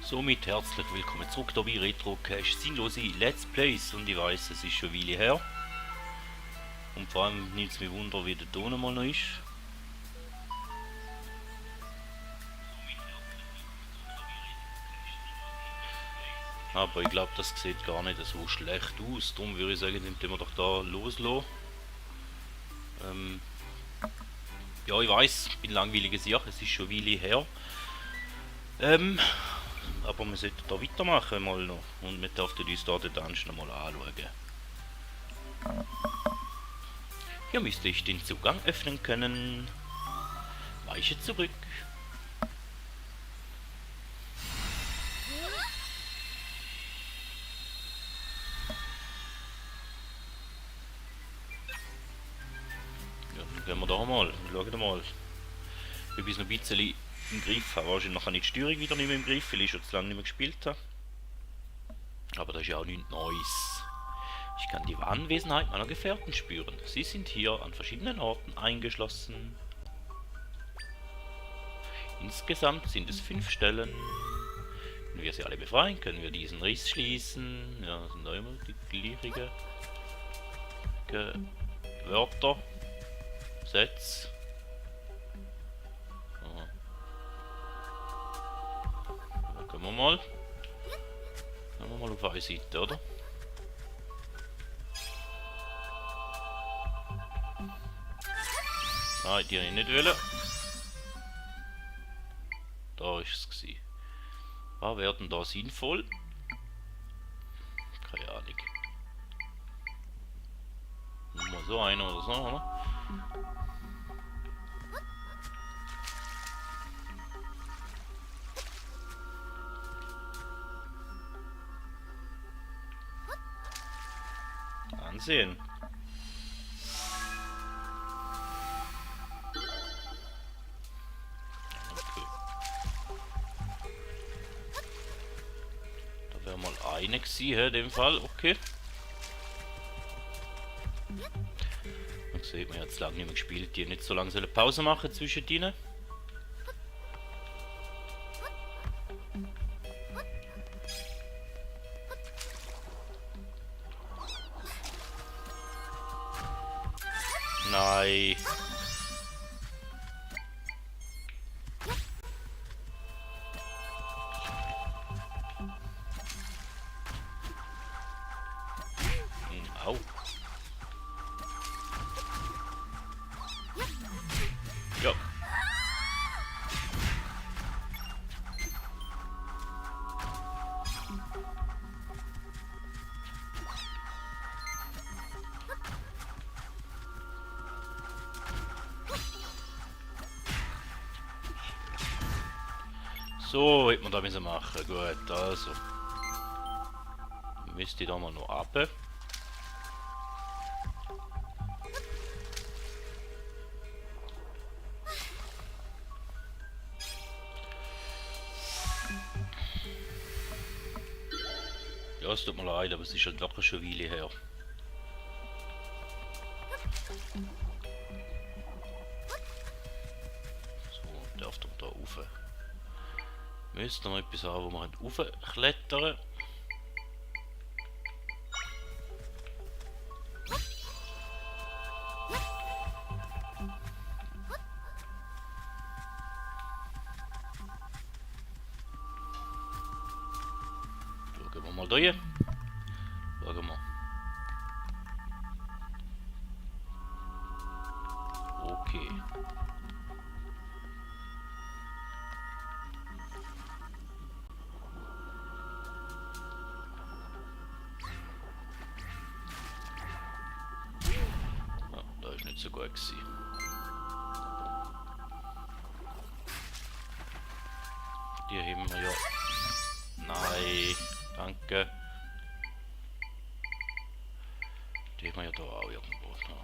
Somit herzlich willkommen zurück hier bei Retrocast Sinnlose Let's Plays. Und ich weiß, es ist schon eine Weile her. Und vor allem nimmt es mich Wunder, wie der Ton mal noch ist. Aber ich glaube, das sieht gar nicht so schlecht aus. Darum würde ich sagen, den wir doch da loslassen. Ja, ich weiß, ich bin langweiliges Jahr, es ist schon eine Weile her. Aber wir sollten da weitermachen mal noch. Und wir dürfen uns da den Dungeon mal anschauen. Hier müsste ich den Zugang öffnen können. Weiche zurück. Ja, dann gehen wir da mal. Schauen mal. Ich bin noch ein bisschen im Griff habe. Wahrscheinlich noch nicht die Steuerung wieder nicht mehr im Griff, weil ich schon zu lange nicht mehr gespielt habe. Aber das ist ja auch nichts Neues. Ich kann die Anwesenheit meiner Gefährten spüren. Sie sind hier an verschiedenen Orten eingeschlossen. Insgesamt sind es 5 Stellen. Wenn wir sie alle befreien, können wir diesen Riss schließen. Ja, das sind da immer die gleichen Wörter. Sätze. Dann können wir mal. Gehen wir mal auf eine Seite, oder? Nein, die habe ich nicht wollen. Da ist es gewesen. Was wäre denn da sinnvoll? Keine Ahnung. Mal so einer oder so, oder? Ansehen. Okay. Da wäre mal eine gewesen, in dem Fall. Okay. Und sieht man jetzt lange nicht mehr gespielt, die nicht so lange sollen Pause machen zwischen denen. Nein. Au. Ja. So hätte man da müssen machen. Gut, also. Müsste ich da mal noch ab. Ja, es tut mir leid, aber es ist halt wirklich schon eine Weile her. So, darf doch da rauf. Müsste noch etwas haben, wo man raufklettern kann. Schauen wir mal durch. Schauen wir. Okay. Ja, da ist nicht so gut gewesen. Die haben wir ja. Nein, danke. Die haben wir ja da auch irgendwo. Ja.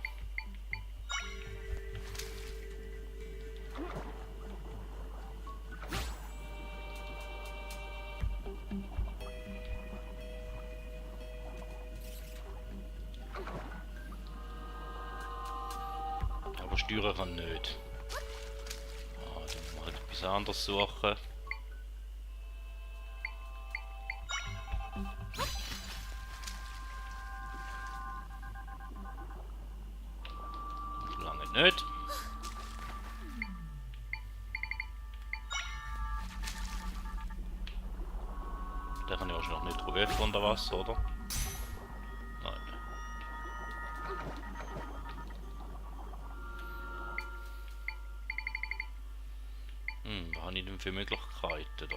Aber steuern kann nicht. Ah, dann muss man halt etwas anderes suchen. nicht Öfen unter Wasser, oder? Nein. Was habe ich denn für Möglichkeiten da?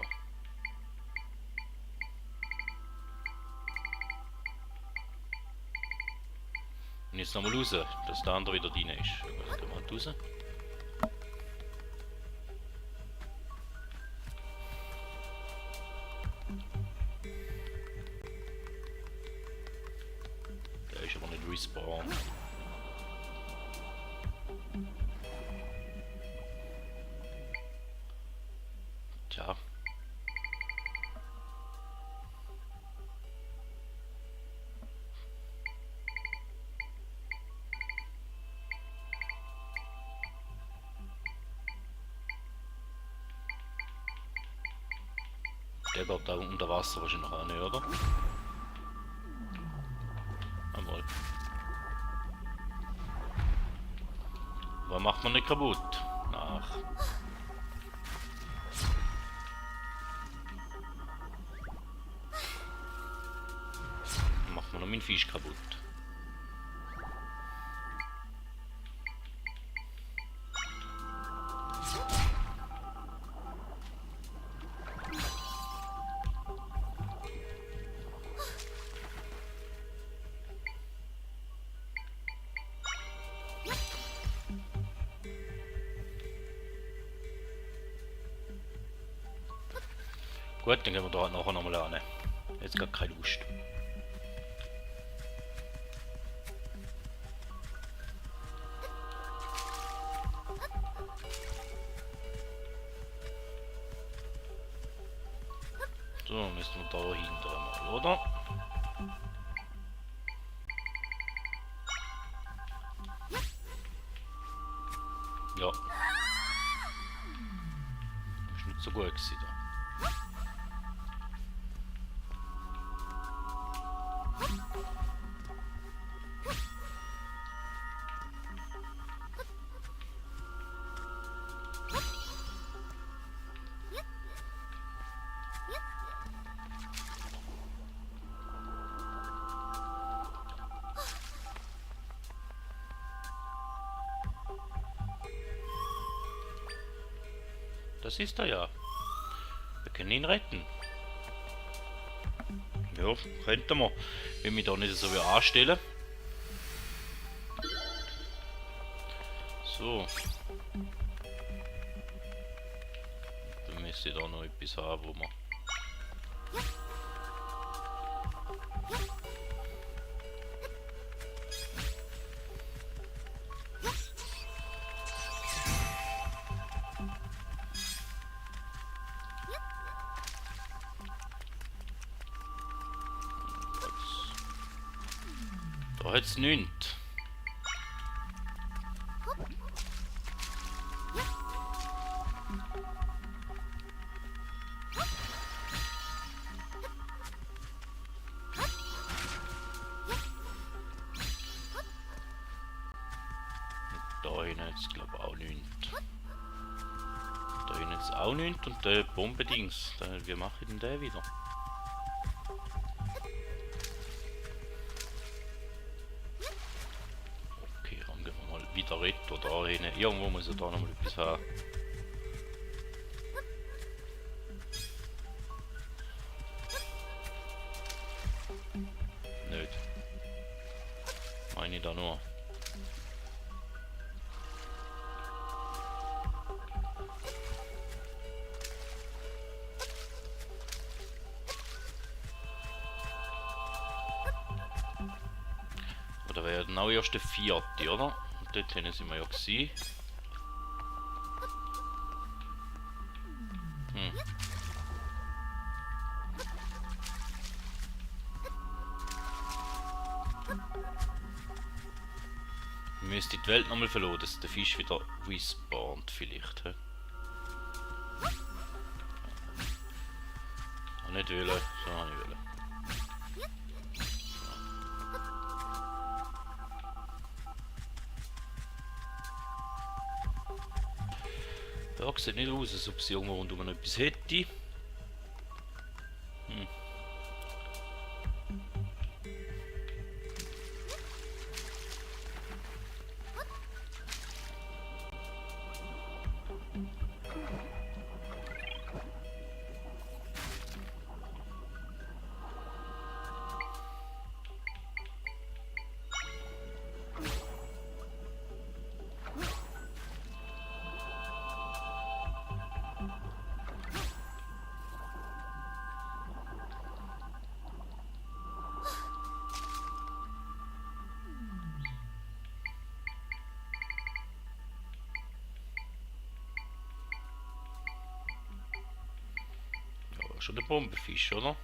Und jetzt nochmal raus, dass der andere wieder drin ist. Jetzt gehen wir halt raus. Der ist aber nicht respawned. Tja. Der geht da unter Wasser wahrscheinlich auch nicht, oder? Einmal. Was macht man nicht kaputt? Ach. Dann macht man noch meinen Fisch kaputt. Gut, dann gehen wir da nachher nochmal an. Jetzt gar keine Lust. So, müssen wir da hinter mal, oder? Ja. Ist nicht so gut gewesen da. Das ist er ja. Wir können ihn retten. Ja, könnten wir. Wenn wir da nicht so wie anstellen. So. Dann müsste ich da noch etwas haben, wo wir. Da hat es nichts. Da hinten jetzt glaube ich auch nichts. Da hinten jetzt auch nichts und der Bombendings. Wie mache ich denn den wieder? Wieder retten da hin. Irgendwo muss er da noch mal etwas haben. Nicht. Meine ich da nur. Oder wäre dann auch erst der 4., oder? Dort hinten sind wir ja gewesen. Wir müssen die Welt nochmal verloren, dass der Fisch wieder respawnt vielleicht. He? Nicht wollen, so habe ich wollen. Ja, sieht nicht aus, als ob sie irgendwo rundum noch etwas hätte. schon der Bombenfisch, oder?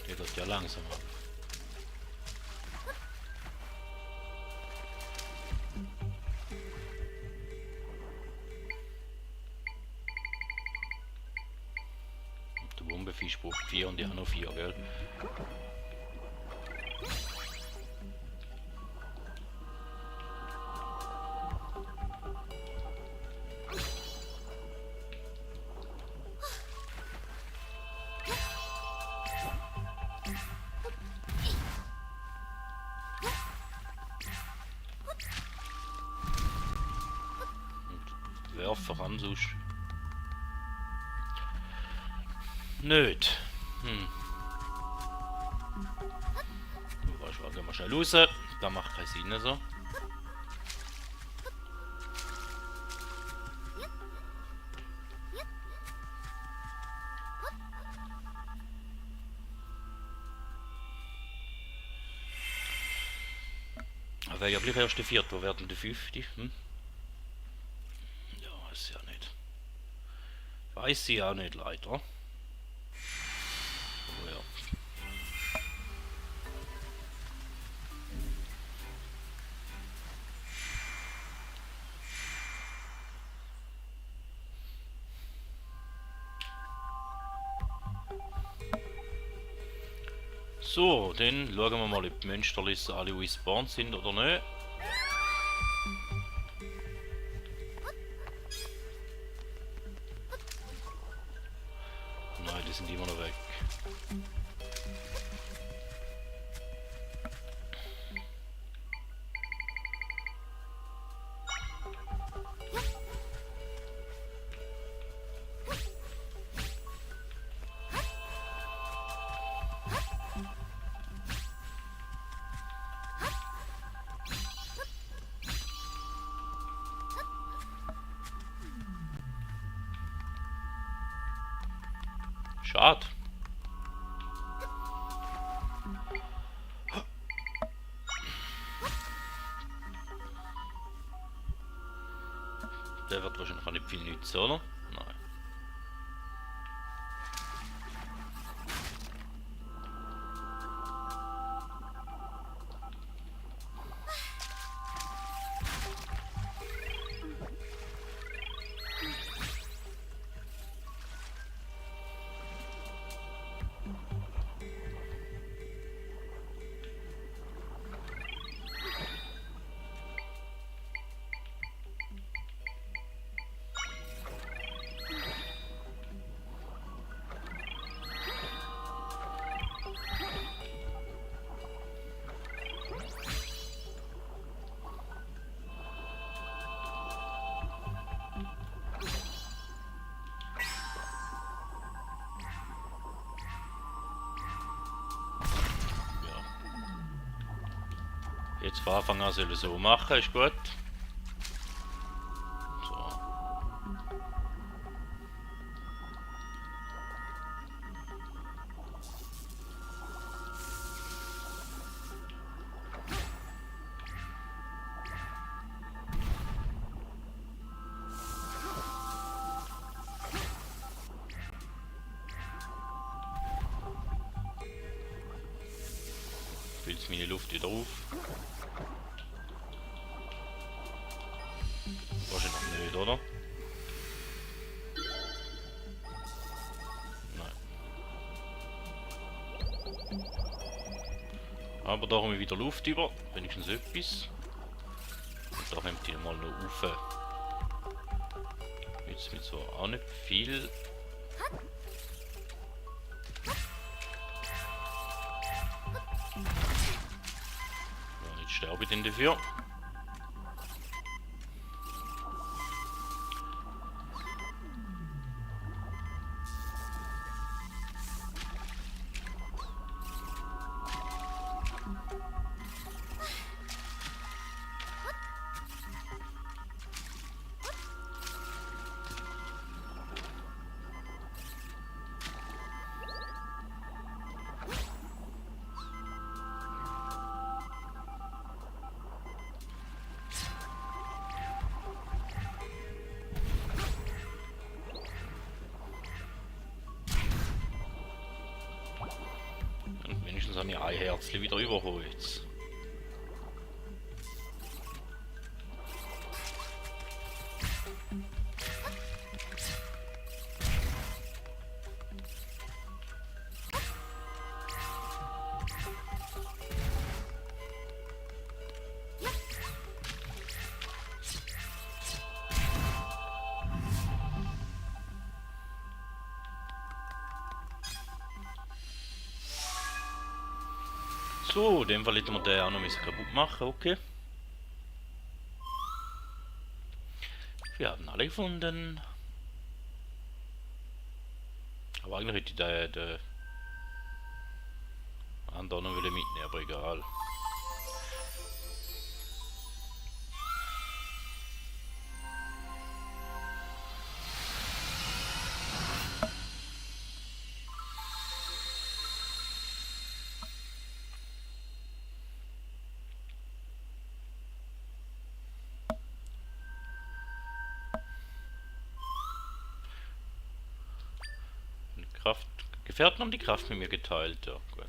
Der wird ja langsam ab. Der Bombenfisch braucht 4 und ich habe noch 4, gell? Werfen ran, sonst. Nicht. Du weißt, gehen wir schnell raus. Das macht keinen Sinn so. Aber ja, gleich erst der 4. Wo werden der 5.? Ja, ist ja nicht. Weiß sie auch nicht, leider. Oh ja. So, dann schauen wir mal, ob die Münsterlisten alle respawned sind oder nicht. Nein, die sind immer noch weg. Schade. Der wird wahrscheinlich auch nicht viel nützen, oder? Nein. Jetzt von Anfang an soll ich so machen, ist gut. So. Füllt meine Luft wieder auf. Wahrscheinlich nicht, oder? Nein. Aber da haben wir wieder Luft über, wenigstens etwas. Und da kommt die mal noch rauf. Jetzt mit so auch nicht viel. Ja, jetzt sterbe ich denn dafür. habe ich ein Herzchen wieder überholt. So, in dem Fall hätten wir den auch noch kaputt machen, okay. Wir haben alle gefunden. Aber eigentlich hätte ich den anderen noch mitnehmen, aber egal. Kraft. Gefährten haben die Kraft mit mir geteilt, ja gut.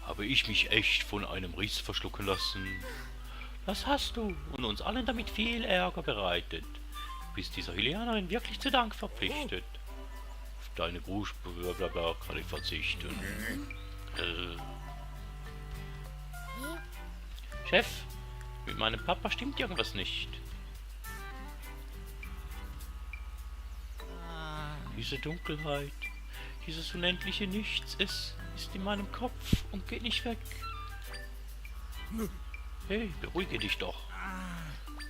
Habe ich mich echt von einem Riss verschlucken lassen. Das hast du und uns allen damit viel Ärger bereitet. Du bist dieser Hylianerin wirklich zu Dank verpflichtet. Auf deine Gruß, blablabla, kann ich verzichten. Chef, mit meinem Papa stimmt irgendwas nicht. Diese Dunkelheit, dieses unendliche Nichts, es ist in meinem Kopf und geht nicht weg. Hey, beruhige dich doch.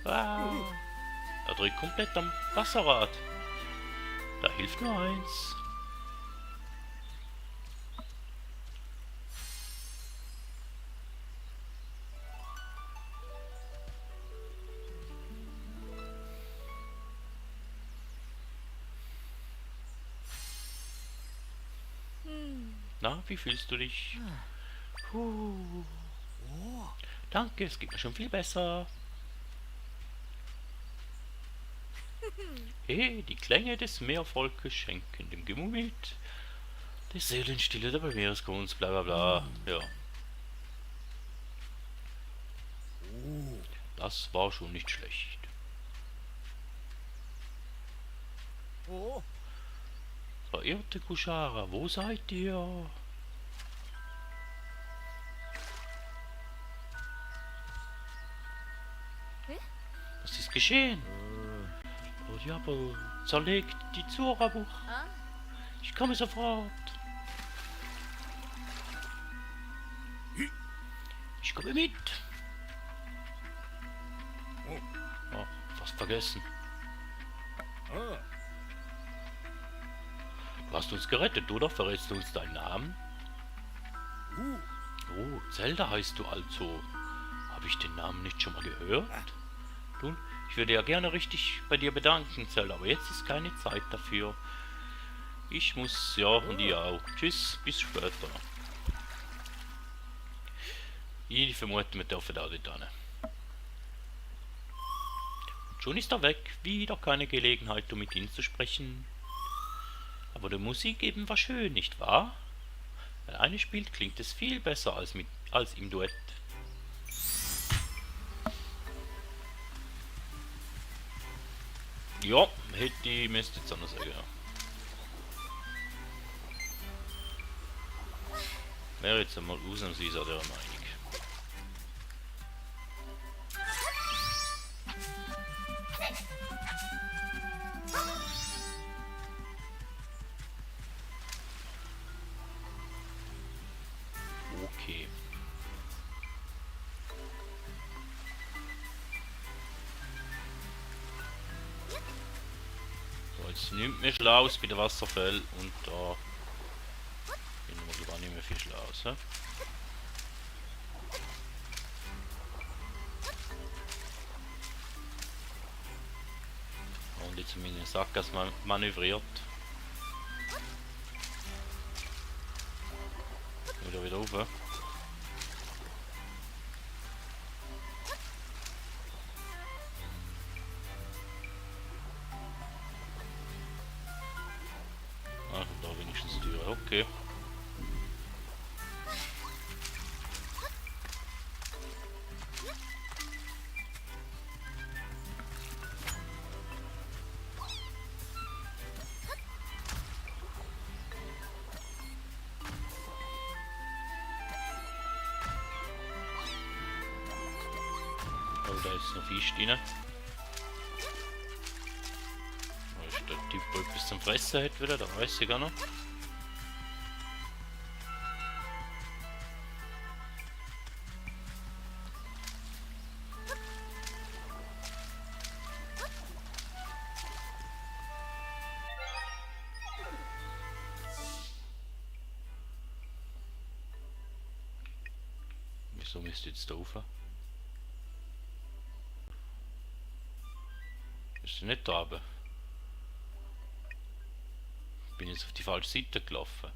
Er dreht komplett am Wasserrad. Da hilft nur eins. Na, wie fühlst du dich? Danke, es geht mir schon viel besser. Hey, die Klänge des Meervolkes schenken dem Gemüt die Seelenstille der Meereskunst, bla bla bla. Ja. Das war schon nicht schlecht. Verehrte Kuschara, wo seid ihr? Was ist geschehen? Oh, Diablo zerlegt die Zora-Buch. Ich komme sofort. Ich komme mit. Oh, fast vergessen. Du hast uns gerettet, oder? Verrätst du uns deinen Namen? Oh, Zelda heißt du also. Habe ich den Namen nicht schon mal gehört? Nun, ich würde ja gerne richtig bei dir bedanken, Zelda, aber jetzt ist keine Zeit dafür. Ich muss, ja, und ihr auch. Tschüss, bis später. Ich vermute, wir dürfen da nicht hin. Schon ist er weg, wieder keine Gelegenheit, um mit ihm zu sprechen. Aber die Musik eben war schön, nicht wahr? Wenn eine spielt, klingt es viel besser als im Duett. Ja, hätte ich müsste jetzt anders sagen. Ja. Wäre jetzt einmal ausnahmsweise der Meinung. Okay. So, jetzt nimmt mir Schlaus bei der Wasserfall und da finden wir gar nicht mehr viel Schlaus. He? jetzt meine Sackgasse manövriert. Wieder rauf. Ah, da wenigstens die Tür. Okay. Oh, da ist noch Fisch drin. Da ist der Typ, der etwas zum Fressen hat wieder, da weiß ich gar noch. Wieso müsst ihr jetzt da rauf? Ist der nicht da oben? Bin jetzt auf die falsche Seite gelaufen.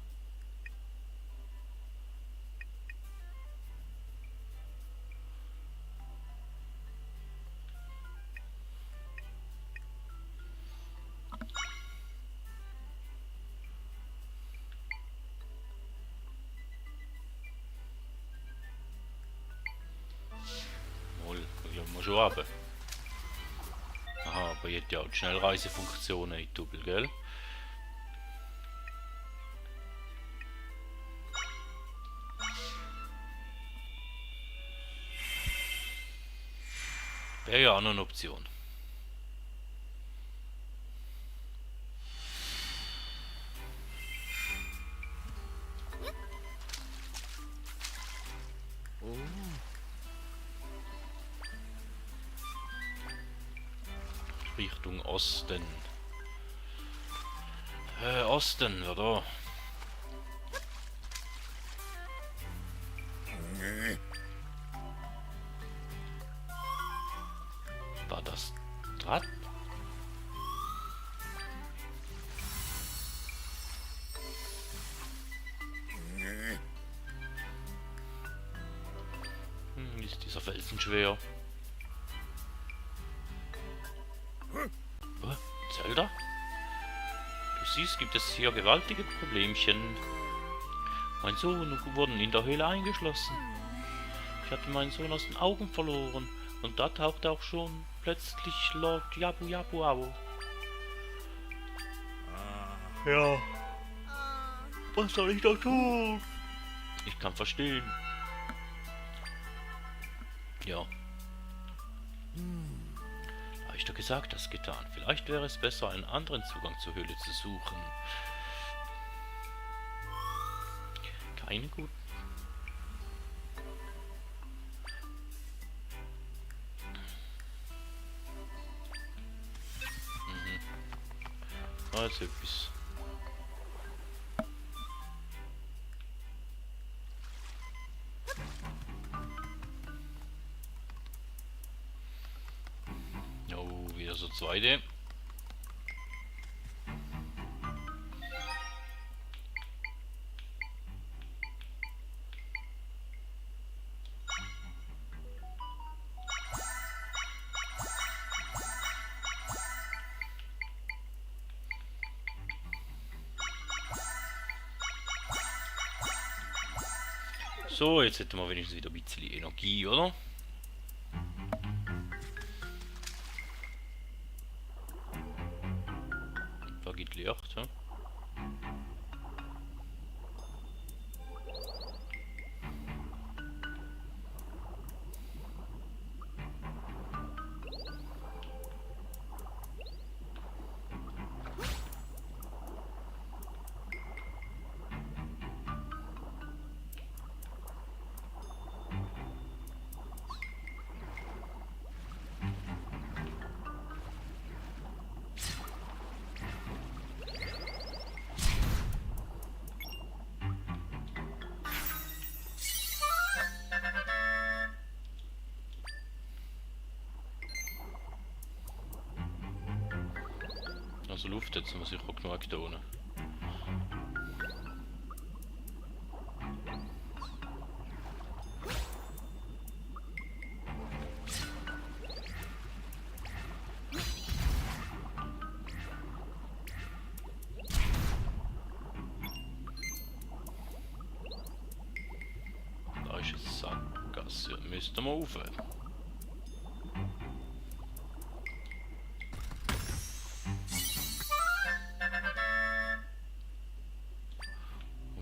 Moll, ich glaube mal schon runter. Aha, aber ihr habt ja auch die Schnellreisefunktionen in Double, gell? Wäre ja auch noch eine Option. Oh. Richtung Osten. Osten, oder? War das Draht? Ist dieser Felsen schwer? Oh, Zelda? Du siehst, gibt es hier gewaltige Problemchen. Mein Sohn und ich wurden in der Höhle eingeschlossen. Ich hatte meinen Sohn aus den Augen verloren und da tauchte auch schon plötzlich Lord Jabu Jabu auf. Ja. Was soll ich da tun? Ich kann verstehen. Ja. Habe ich doch gesagt, das getan. Vielleicht wäre es besser, einen anderen Zugang zur Höhle zu suchen. Keine guten. Also etwas. Oh, wieder so zweite. So, jetzt hätten wir wenigstens wieder ein bisschen Energie, oder? Da geht Licht, ja? Luft, jetzt muss ich auch genug da unten. Da ist eine Sackgasse, müssten wir rauf.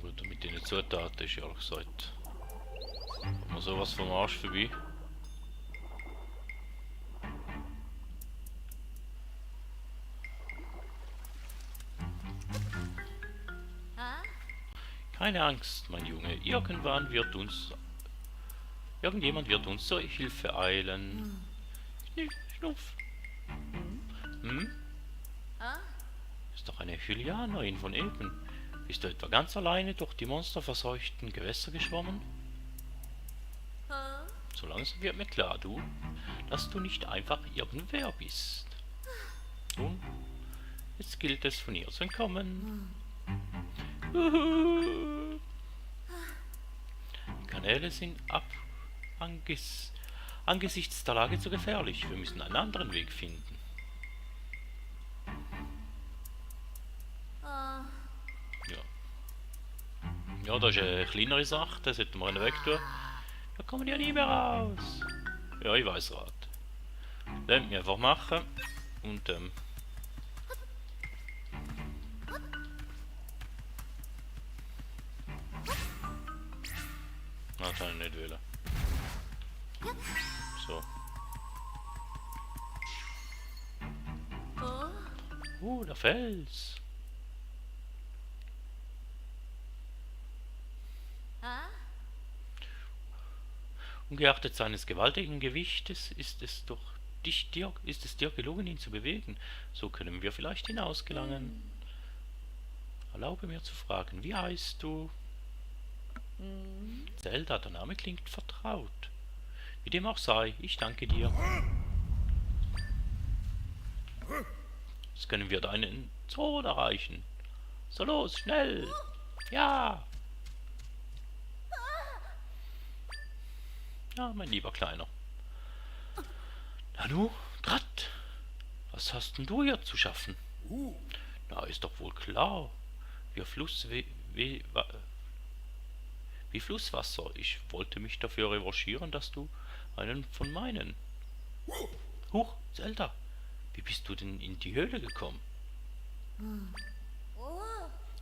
Gut, mit den Zutaten ist ehrlich gesagt immer sowas vom Arsch vorbei. Keine Angst, mein Junge, irgendjemand wird uns zur Hilfe eilen. Schnuff. Hm? Ist doch eine Hylianerin von eben. Bist du etwa ganz alleine durch die monsterverseuchten Gewässer geschwommen? So langsam wird mir klar, dass du nicht einfach irgendwer bist. Nun, jetzt gilt es von ihr zu entkommen. Die Kanäle sind angesichts der Lage zu gefährlich. Wir müssen einen anderen Weg finden. Ja. Ja, das ist eine kleinere Sache, das hätten wir weg tun. Da kommen die ja nie mehr raus. Ja, ich weiß Rat. Lasst mich einfach machen und das kann ich nicht wählen. So. Der Fels. Ungeachtet seines gewaltigen Gewichtes ist es dir gelungen, ihn zu bewegen. So können wir vielleicht hinausgelangen. Erlaube mir zu fragen, wie heißt du? Zelda, der Name klingt vertraut. Wie dem auch sei, ich danke dir. Jetzt können wir deinen Thron erreichen. So los, schnell! Ja! Ja, mein lieber Kleiner. Nanu, Drat, was hast denn du hier zu schaffen? Na, ist doch wohl klar. Wie Flusswasser. Ich wollte mich dafür revanchieren, dass du einen von meinen... Huch, Zelda, wie bist du denn in die Höhle gekommen?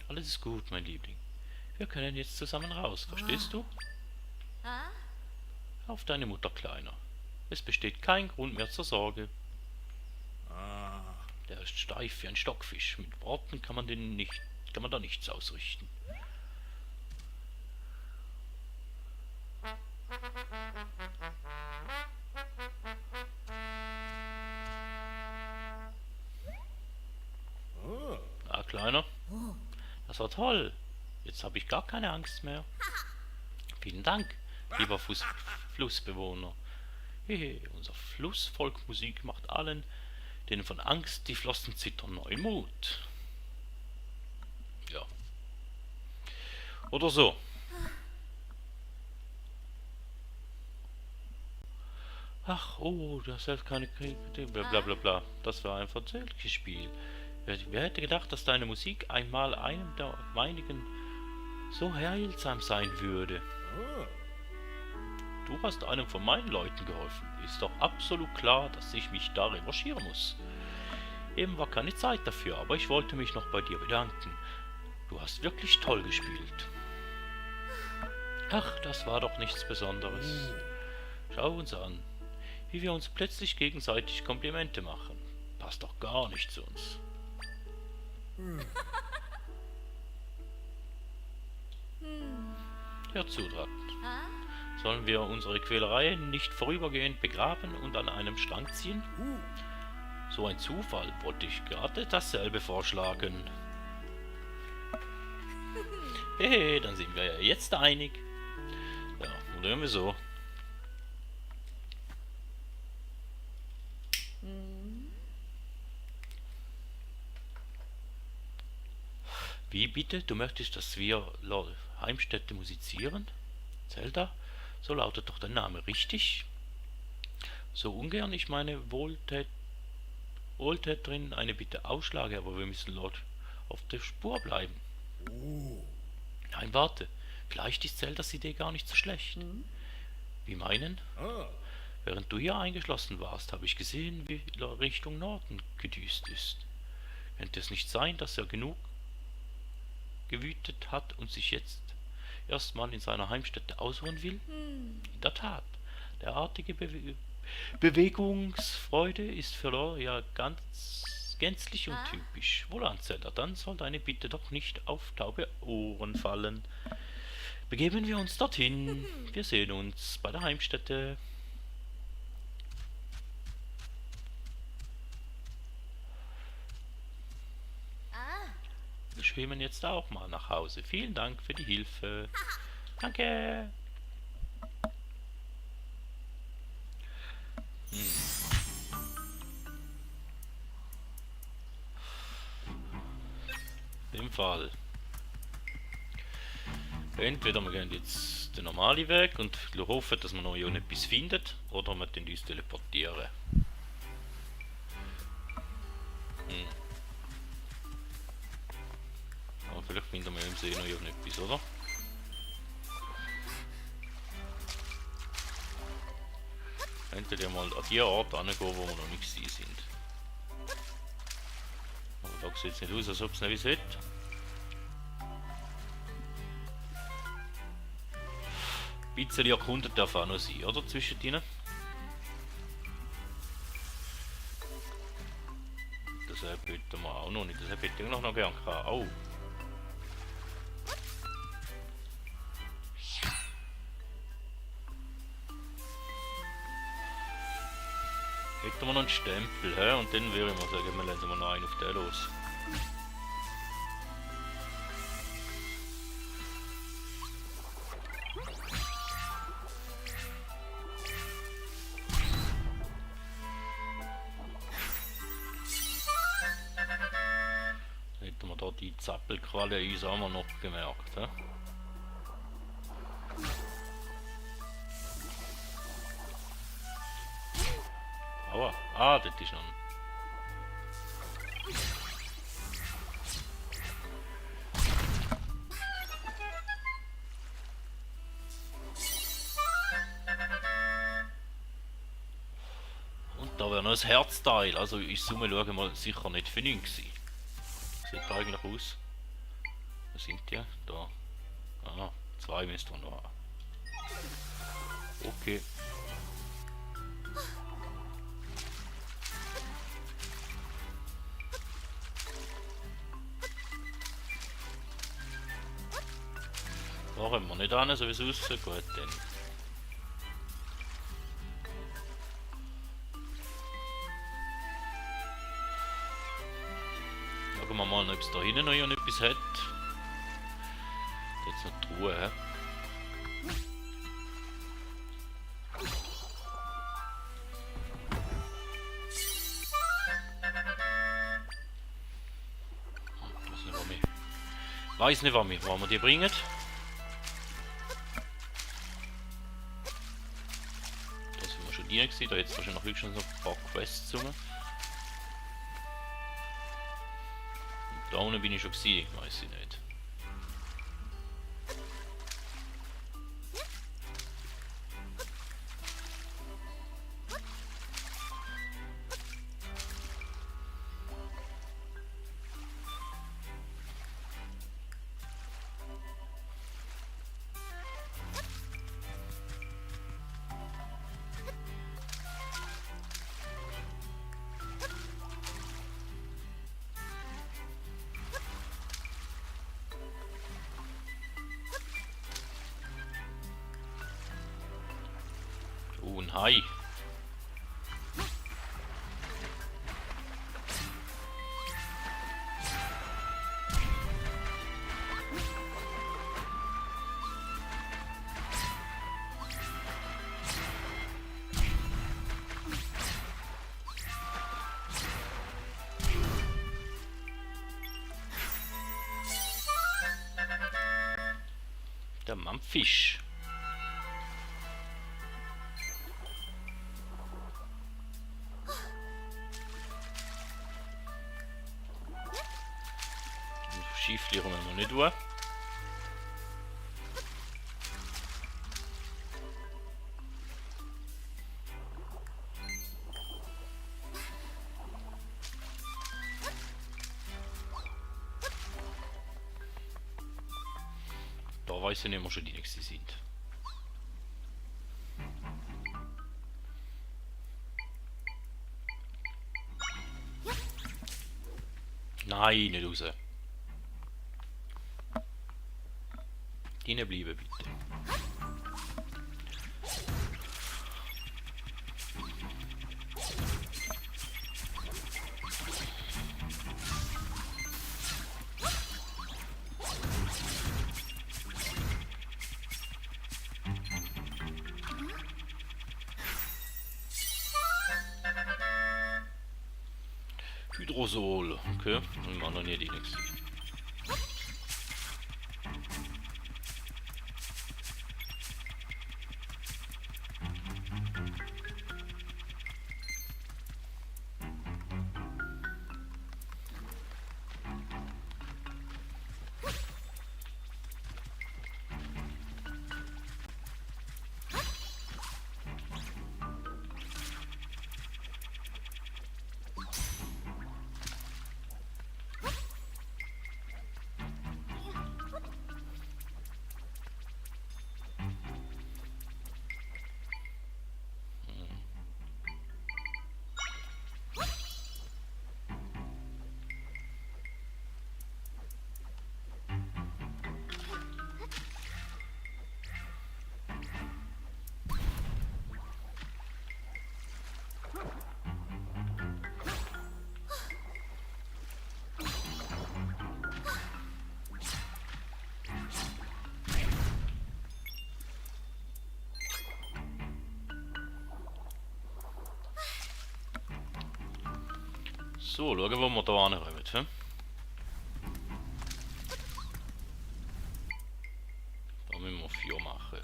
Alles ist gut, mein Liebling. Wir können jetzt zusammen raus, verstehst du? Auf deine Mutter, Kleiner. Es besteht kein Grund mehr zur Sorge. Der ist steif wie ein Stockfisch. Mit Worten kann man da nichts ausrichten. Ah, Kleiner. Das war toll. Jetzt habe ich gar keine Angst mehr. Vielen Dank, lieber Flussbewohner. Hehe, unser Flussvolk Musik macht allen, denen von Angst die Flossen zittern, neuen Mut. Ja. Oder so. Ach, oh, das ist keine Krieg, bla bla bla. Das war ein verzögerliches Spiel. Wer hätte gedacht, dass deine Musik einmal einem der meinigen so heilsam sein würde? Du hast einem von meinen Leuten geholfen. Ist doch absolut klar, dass ich mich da revanchieren muss. Eben war keine Zeit dafür, aber ich wollte mich noch bei dir bedanken. Du hast wirklich toll gespielt. Ach, das war doch nichts Besonderes. Schau uns an, wie wir uns plötzlich gegenseitig Komplimente machen. Passt doch gar nicht zu uns. Hör zu, Drat. Sollen wir unsere Quälerei nicht vorübergehend begraben und an einem Strang ziehen? So ein Zufall, wollte ich gerade dasselbe vorschlagen. Hehe, dann sind wir ja jetzt einig. Ja, oder irgendwie so. Wie bitte? Du möchtest, dass wir Heimstätte musizieren? Zelda? So lautet doch dein Name, richtig? So ungern ich meine Wohltäterin eine Bitte ausschlage, aber wir müssen laut auf der Spur bleiben. Nein, warte. Vielleicht ist Zeldas Idee gar nicht so schlecht. Wie meinen? Während du hier eingeschlossen warst, habe ich gesehen, wie Richtung Norden gedüst ist. Könnte es nicht sein, dass er genug gewütet hat und sich jetzt erstmal in seiner Heimstätte ausruhen will? In der Tat, derartige Bewegungsfreude ist für Lore ja gänzlich untypisch. Wohlan, Zelda, dann soll deine Bitte doch nicht auf taube Ohren fallen. Begeben wir uns dorthin. Wir sehen uns bei der Heimstätte. Wir schwimmen jetzt auch mal nach Hause. Vielen Dank für die Hilfe. Danke. In dem Fall. Entweder wir gehen jetzt den normalen Weg und hoffen, dass man noch etwas findet, oder wir uns teleportieren. Aber vielleicht finden wir im See noch etwas, oder? Könnten wir mal an die Ort angehen, wo wir noch nicht sind. Aber da sieht es nicht aus, als ob es nicht wie es ein bisschen erkundet darf auch noch sein, oder? Zwischen ihnen. Das hätten wir auch noch nicht. Das hätte ich noch gern gehabt. Oh. Hätten wir noch einen Stempel, hä? Und dann würde ich mal sagen, wir lassen noch einen auf den los. Hätten wir da die Zappelqualle uns auch mal noch gemerkt, hä? Aua. Ah, das ist noch ein... Und da wäre noch ein Herzteil, also in Summe schauen wir sicher nicht für 9 gewesen. Sieht eigentlich aus. Wo sind die? Da. Ah, 2 müssten wir noch haben. Okay. Da können wir nicht hin, so wie es aussieht. Gut, dann. Schauen wir mal, ob es da hinten noch etwas hat. Jetzt noch die Truhe, hä? Weiß nicht, wo wir die bringen. Da sind wir schon drin gewesen, da jetzt wahrscheinlich höchstens noch ein paar Quests rum. Da unten bin ich schon gewesen, weiß ich nicht. Oh, ein Hai. Der Mampfisch. Schieflieren wir noch nicht durch. Da weiß ich nicht, wo schon die nächsten sind. Nein, nicht raus. Drinnen bleiben, bitte. Hydrosol. Okay, wir haben noch nie die nächste. So, schauen, wo wir da ankommen. Hm? Da müssen wir 4 machen.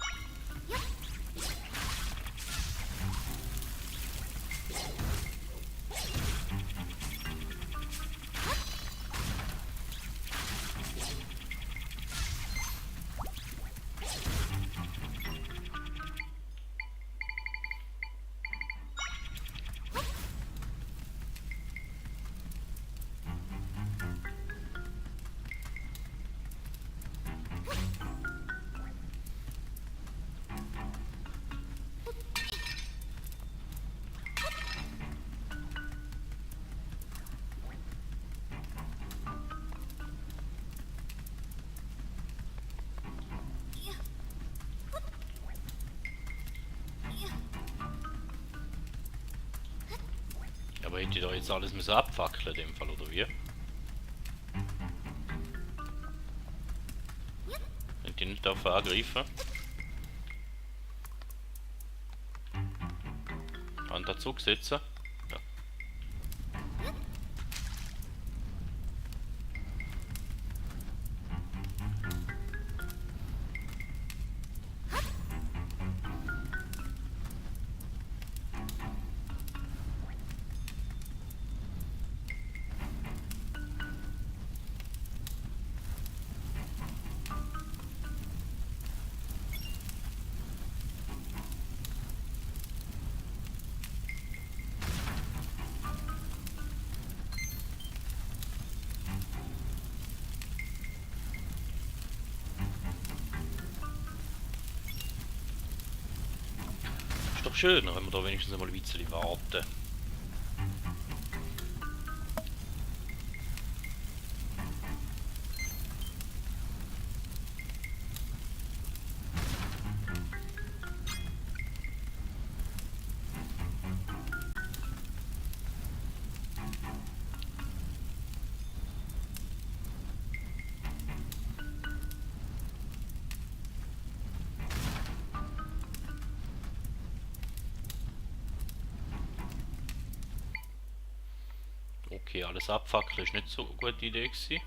Aber hätte ich da jetzt alles müssen abfackeln in dem Fall, oder wie? Hätte ich nicht dafür angreifen? Hand dazu setzen? Ja. Ist doch schöner, wenn wir da wenigstens einmal ein bisschen warten. Okay, alles abfackeln ist nicht so eine gute Idee gewesen.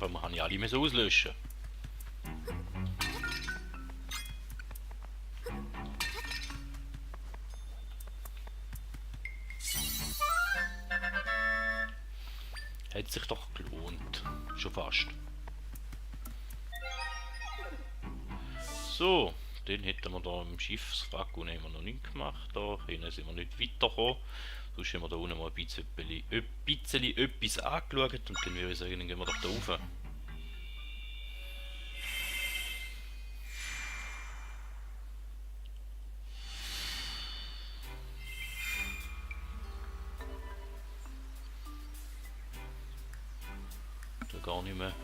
Aber man kann ja alle mehr auslöschen. Hat sich doch gelohnt. Schon fast. So, den hätten wir da im Schiffswrack haben wir noch nicht gemacht. Da hinten sind wir nicht weitergekommen. Sonst haben wir da unten mal ein bisschen etwas angeschaut und dann würde ich sagen, dann gehen wir doch da rauf. Da gar nicht mehr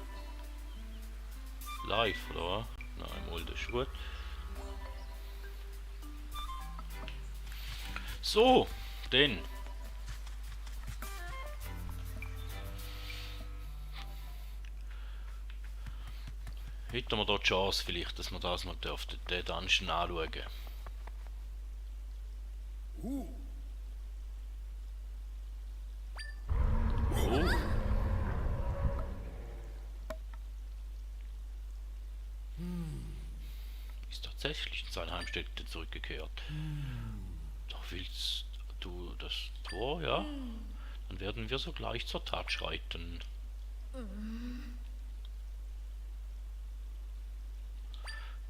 live, oder was? Nein, mal, das ist gut. So, dann. Hätten wir da die Chance vielleicht, dass wir das mal dürften, den Dungeon anschauen. Oh. Ist tatsächlich in seine Heimstätte zurückgekehrt. Doch willst du das Tor, ja? Dann werden wir sogleich zur Tat schreiten.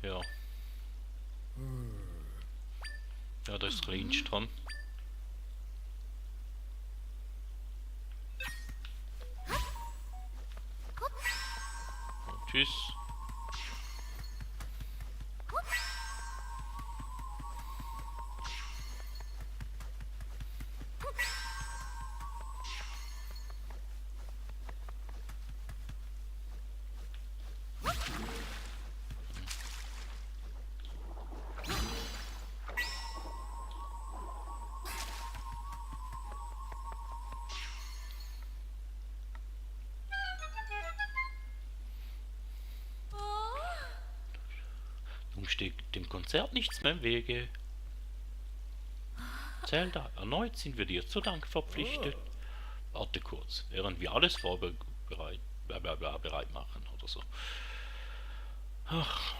Ja. Ja, da ist Range dran. Und tschüss. Nun steht dem Konzert nichts mehr im Wege. Zelda, erneut sind wir dir zu Dank verpflichtet. Warte kurz, während wir alles bereit machen oder so. Ach.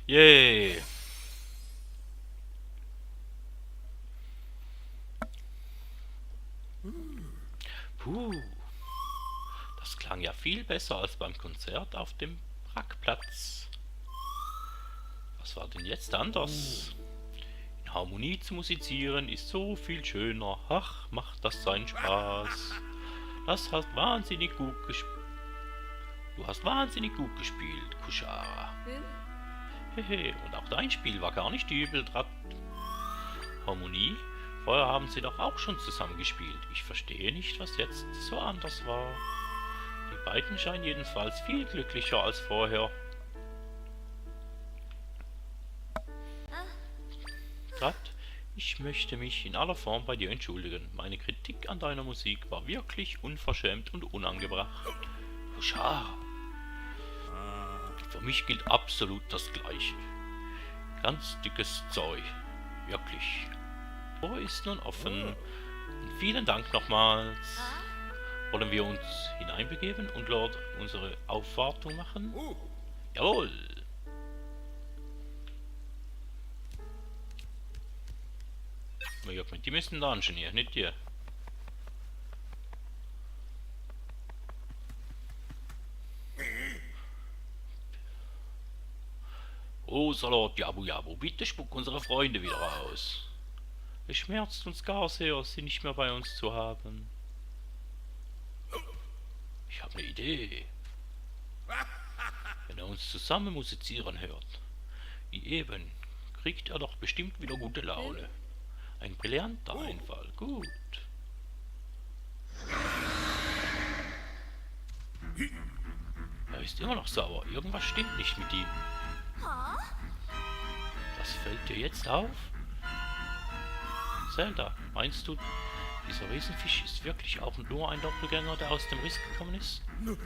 Yay! Puh, das klang ja viel besser als beim Konzert auf dem Parkplatz. Was war denn jetzt anders? In Harmonie zu musizieren ist so viel schöner. Ach, macht das seinen Spaß. Das hast wahnsinnig gut gespielt. Du hast wahnsinnig gut gespielt, Kushara. Hehe, und auch dein Spiel war gar nicht übel, Drat. Harmonie? Vorher haben sie doch auch schon zusammen gespielt. Ich verstehe nicht, was jetzt so anders war. Die beiden scheinen jedenfalls viel glücklicher als vorher. Drat, ich möchte mich in aller Form bei dir entschuldigen. Meine Kritik an deiner Musik war wirklich unverschämt und unangebracht. Kushara. Für mich gilt absolut das Gleiche. Ganz dickes Zeug. Wirklich. Tor ist nun offen. Und vielen Dank nochmals. Wollen wir uns hineinbegeben und dort unsere Aufwartung machen? Jawohl. Die müssen da hier, nicht dir. Oh, Salat, Jabu Jabu, bitte spuck unsere Freunde wieder aus. Es schmerzt uns gar sehr, sie nicht mehr bei uns zu haben. Ich habe eine Idee. Wenn er uns zusammen musizieren hört, wie eben, kriegt er doch bestimmt wieder gute Laune. Ein brillanter Einfall, gut. Er ist immer noch sauer. Irgendwas stimmt nicht mit ihm. Was fällt dir jetzt auf? Zelda, meinst du, dieser Riesenfisch ist wirklich auch nur ein Doppelgänger, der aus dem Riss gekommen ist? Ein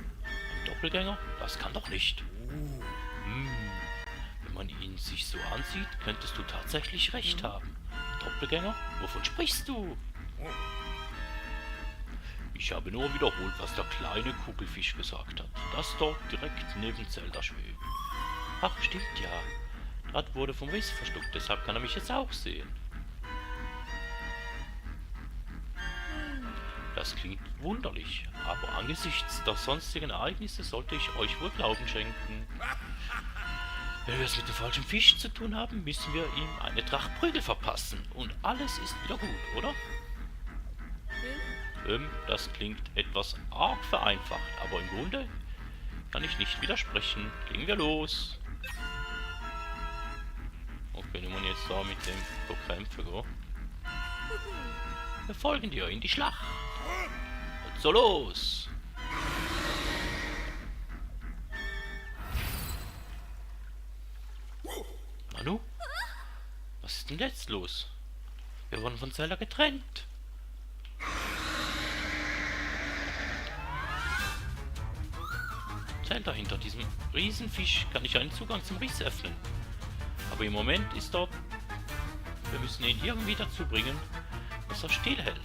Doppelgänger? Das kann doch nicht. Wenn man ihn sich so ansieht, könntest du tatsächlich recht haben. Doppelgänger? Wovon sprichst du? Ich habe nur wiederholt, was der kleine Kugelfisch gesagt hat. Das dort direkt neben Zelda schwebt. Ach, stimmt ja. Dort wurde vom Riss verschluckt, deshalb kann er mich jetzt auch sehen. Das klingt wunderlich, aber angesichts der sonstigen Ereignisse sollte ich euch wohl Glauben schenken. Wenn wir es mit dem falschen Fisch zu tun haben, müssen wir ihm eine Tracht Prügel verpassen und alles ist wieder gut, oder? Das klingt etwas arg vereinfacht, aber im Grunde kann ich nicht widersprechen. Legen wir los. Okay, nun man jetzt da mit dem kämpfen gehen. Wir folgen dir in die Schlacht. Und so los. Nanu? Was ist denn jetzt los? Wir wurden von Zelda getrennt. Zelda, hinter diesem Riesenfisch kann ich einen Zugang zum Riss öffnen. Aber im Moment ist dort... Wir müssen ihn irgendwie dazu bringen, dass er stillhält.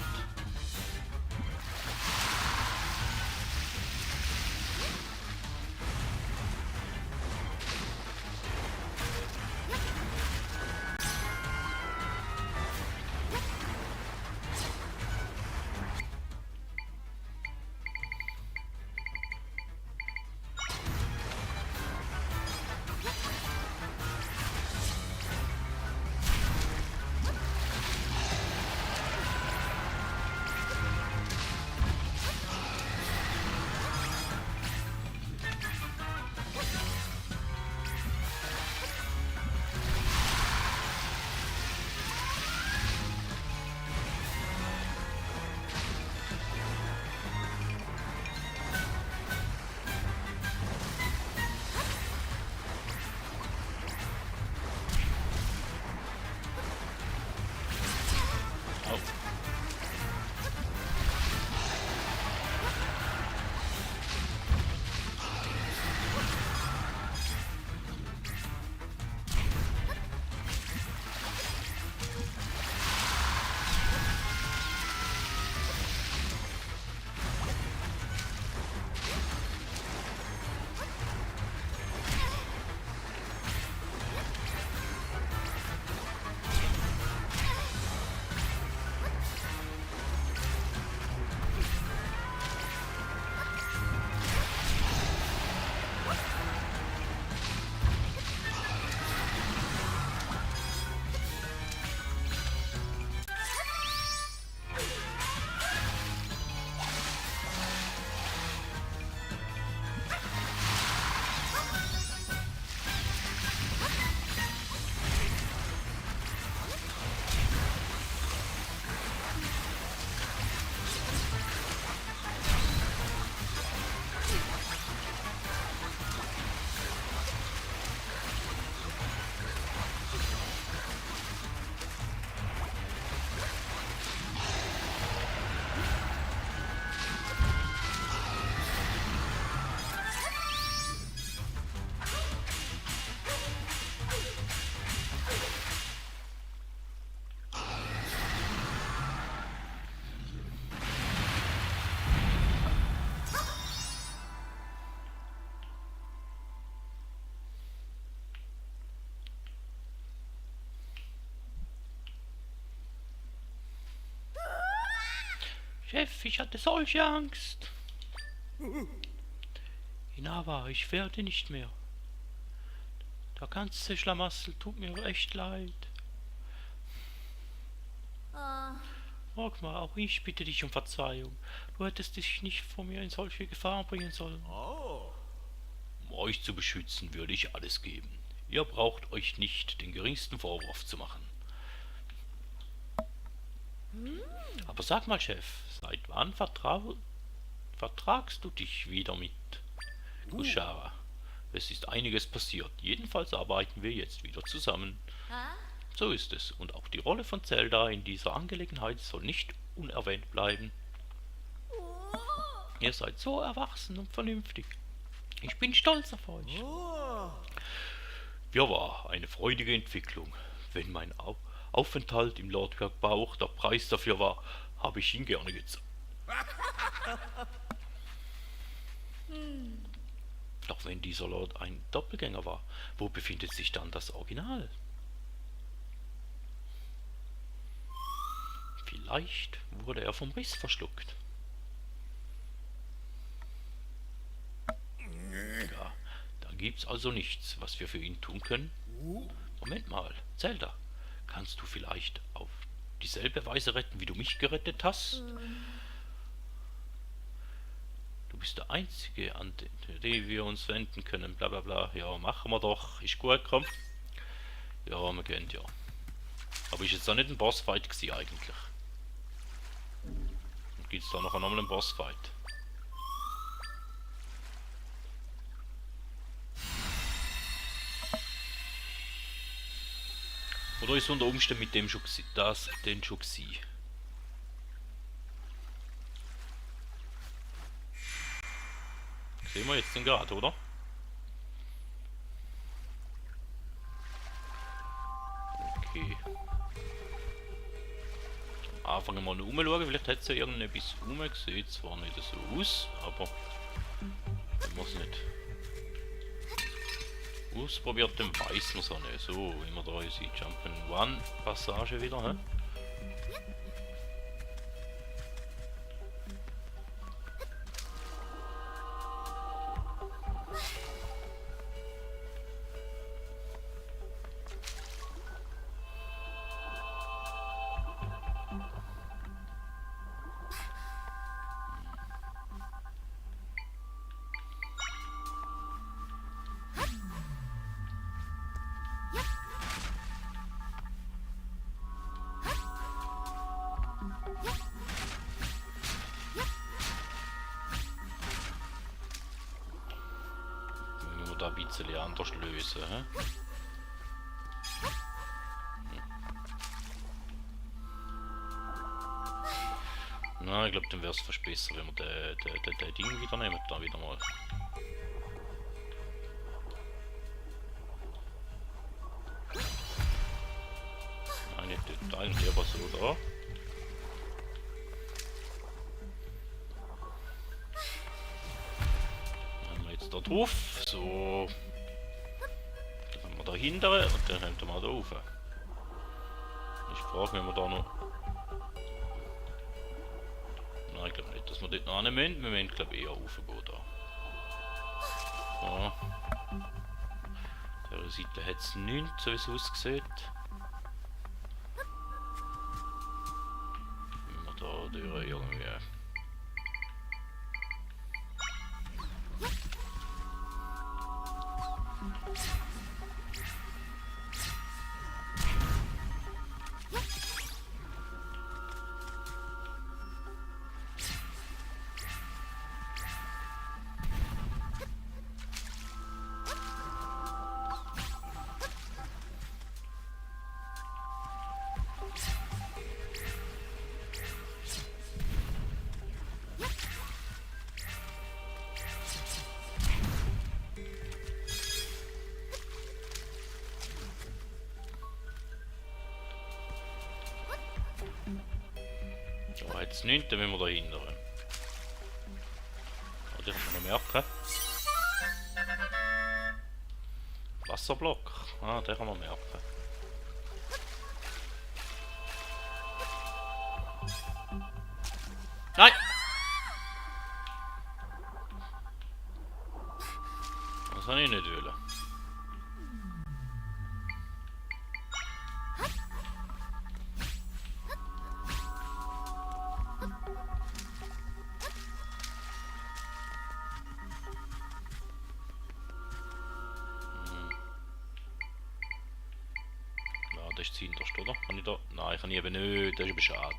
Chef, ich hatte solche Angst. Inawa, ich werde nicht mehr. Der ganze Schlamassel tut mir echt leid. Frag mal, auch ich bitte dich um Verzeihung. Du hättest dich nicht vor mir in solche Gefahr bringen sollen. Um euch zu beschützen, würde ich alles geben. Ihr braucht euch nicht den geringsten Vorwurf zu machen. Aber sag mal, Chef, seit wann vertraut vertragst du dich wieder mit Kushara? Es ist einiges passiert. Jedenfalls arbeiten wir jetzt wieder zusammen. So ist es. Und auch die Rolle von Zelda in dieser Angelegenheit soll nicht unerwähnt bleiben. Ihr seid so erwachsen und vernünftig. Ich bin stolz auf euch. Ja, war eine freudige Entwicklung. Wenn mein Aufenthalt im Lordbergbau auch der Preis dafür war, habe ich ihn gerne gezahlt. Doch wenn dieser Lord ein Doppelgänger war, wo befindet sich dann das Original? Vielleicht wurde er vom Riss verschluckt. Ja, da gibt's also nichts, was wir für ihn tun können. Moment mal, Zelda, kannst du vielleicht auf dieselbe Weise retten, wie du mich gerettet hast? Du bist der Einzige, an den wir uns wenden können, bla bla bla. Ja, machen wir doch. Ist gut, komm. Ja, wir gehen ja. Aber ist jetzt auch nicht ein Bossfight gewesen eigentlich. Und gibt's da noch einmal einen Bossfight? Oder ist unter Umständen mit dem schon das denn schon gewesen? Sehen wir jetzt den gerade, oder? Okay. Anfangen wir mal umschauen, vielleicht hat es ja irgendetwas rumgesehen, zwar nicht so aus, aber wenn man es nicht ausprobiert, dann weiß man es auch nicht. So, immer da unsere Jump'n'Run-Passage wieder, hä? Da ein bisschen anders lösen. He? Na, ich glaube, dann wäre es fast besser, wenn wir den Ding wieder nehmen. Da wieder mal. Nein, nicht den eigentlich, aber so da. Da drauf, so. Dann haben wir da hinten und dann haben wir da rauf. Ich frage, wenn wir da noch. Nein, ich glaube nicht, dass wir dort noch hin müssen. Wir müssen, glaube ich, eher raufgehen da. So. Der Seite hat es nichts, so wie es aussieht. Wenn wir da durch irgendwie. So, jetzt nicht, dann müssen wir da hinten. Oh, den kann man noch merken. Wasserblock. Ah, den kann man merken. Nein! Das kann ich nicht wollen. Das ist das Hinterste, oder? Kann ich da? Nein, kann ich eben nicht. Das ist aber schade.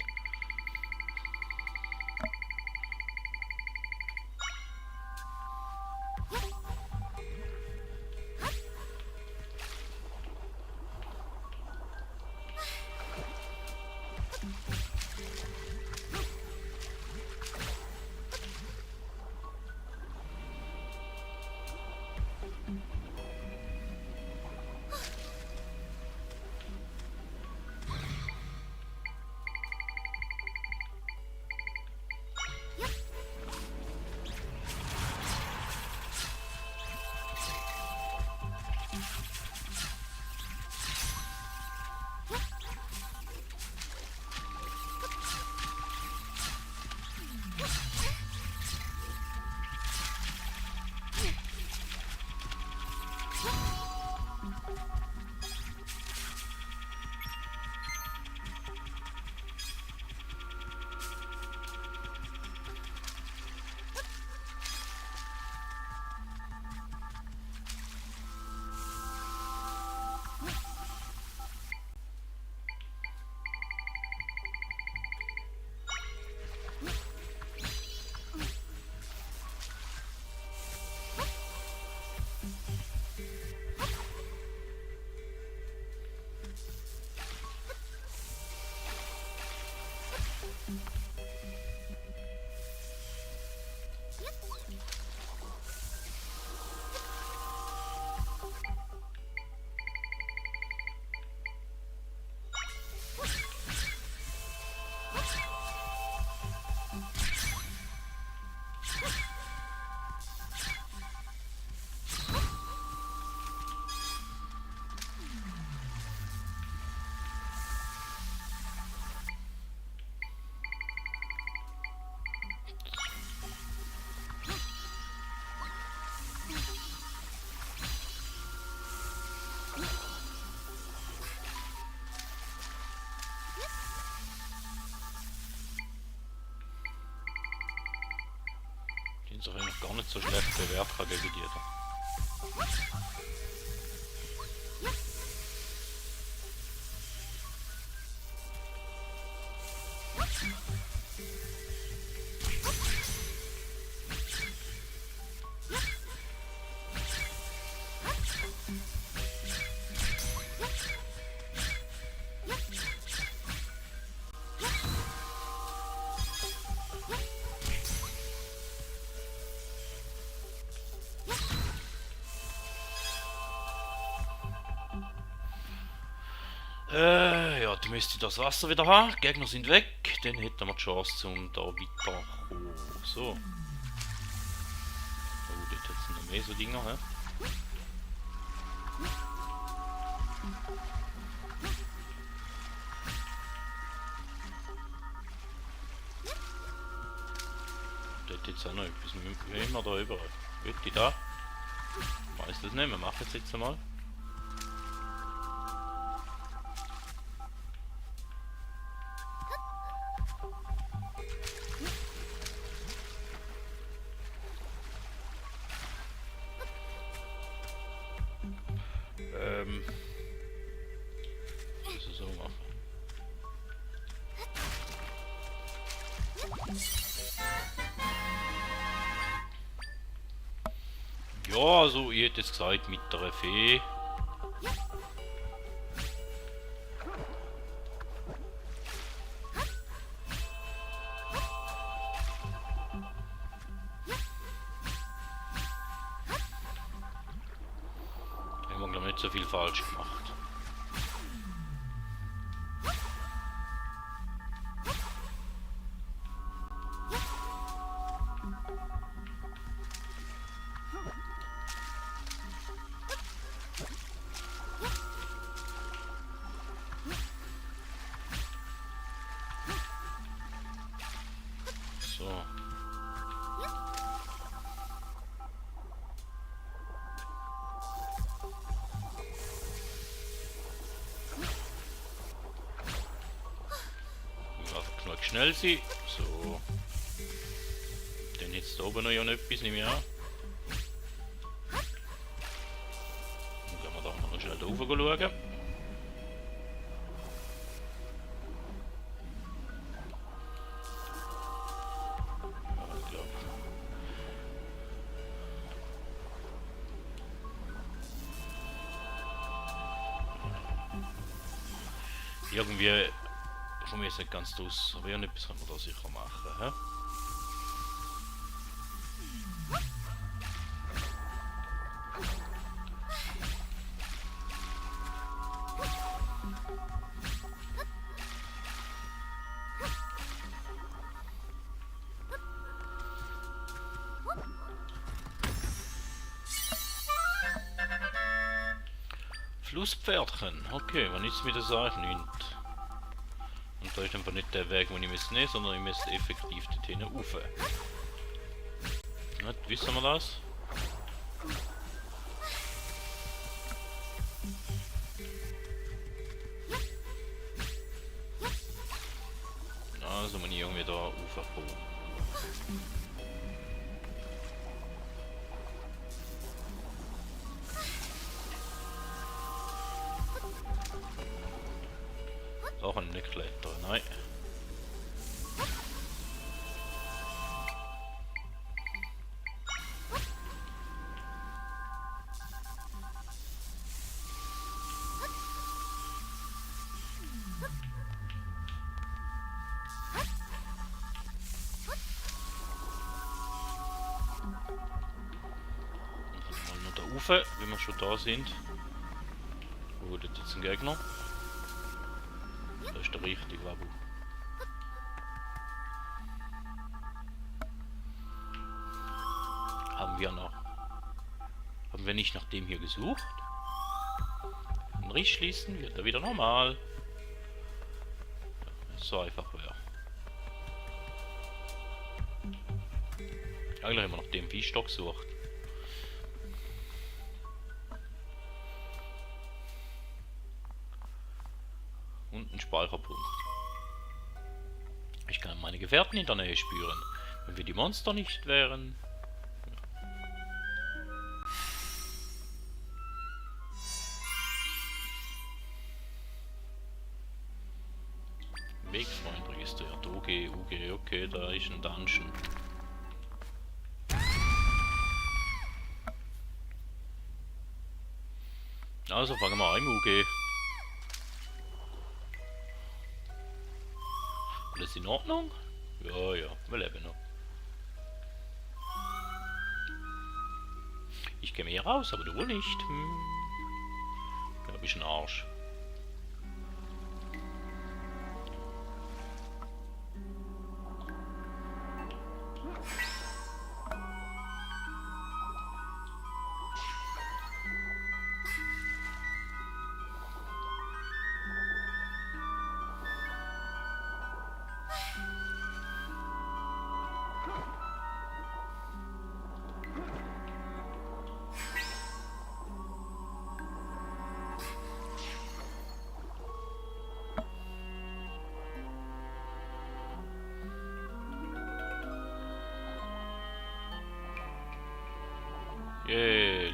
Den sich eigentlich gar nicht so schlecht bewährt hat gegen die da. Ja, die müsste das Wasser wieder haben. Die Gegner sind weg. Dann hätten wir die Chance, um da weiterzukommen. So. Oh, dort hat es noch mehr so Dinger, hä? Dort jetzt auch noch etwas. Wie immer da über. Wird die da? Weiß das nicht, wir machen es jetzt einmal. Das ist so machen. Ja, also ich hätte jetzt gesagt mit der Fee. Haben wir glaube ich nicht so viel falsch gemacht. So. Einfach genug schnell sein. So. Dann jetzt da oben noch ja etwas, nehme ich an. Dann können wir da noch schnell da rauf schauen. Irgendwie komme ich jetzt nicht ganz draus, aber irgendetwas können wir da sicher machen. He? Flusspferdchen, okay, wann nützt mir das eigentlich nicht? Und da ist einfach nicht der Weg, den ich muss nehmen, sondern ich muss effektiv dorthin rauf. Ja, wissen wir das? Also muss ich irgendwie da raufkommen. Da kann ich nicht klettern, nein. Dann noch da rauf, wenn wir schon da sind. Wo ist jetzt ein Gegner? Das ist der richtige Wabu. Haben wir nicht nach dem hier gesucht? Den Riss schließen wird er wieder normal. So einfach wäre. Eigentlich haben wir nach dem Viehstock gesucht. Und ein Speicherpunkt. Ich kann meine Gefährten in der Nähe spüren. Wenn wir die Monster nicht wären, Wegsfreund registriert. OG, UG, okay, da ist ein Dungeon. Also fangen wir an im UG. Alles in Ordnung? Ja, ja, wir leben noch. Ich gehe hier raus, aber du wohl nicht. Ja, bist ein Arsch.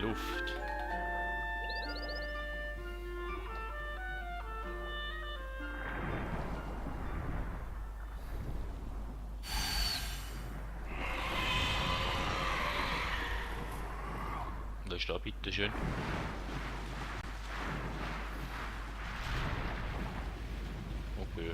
Luft. Was ist da, bitteschön? Okay.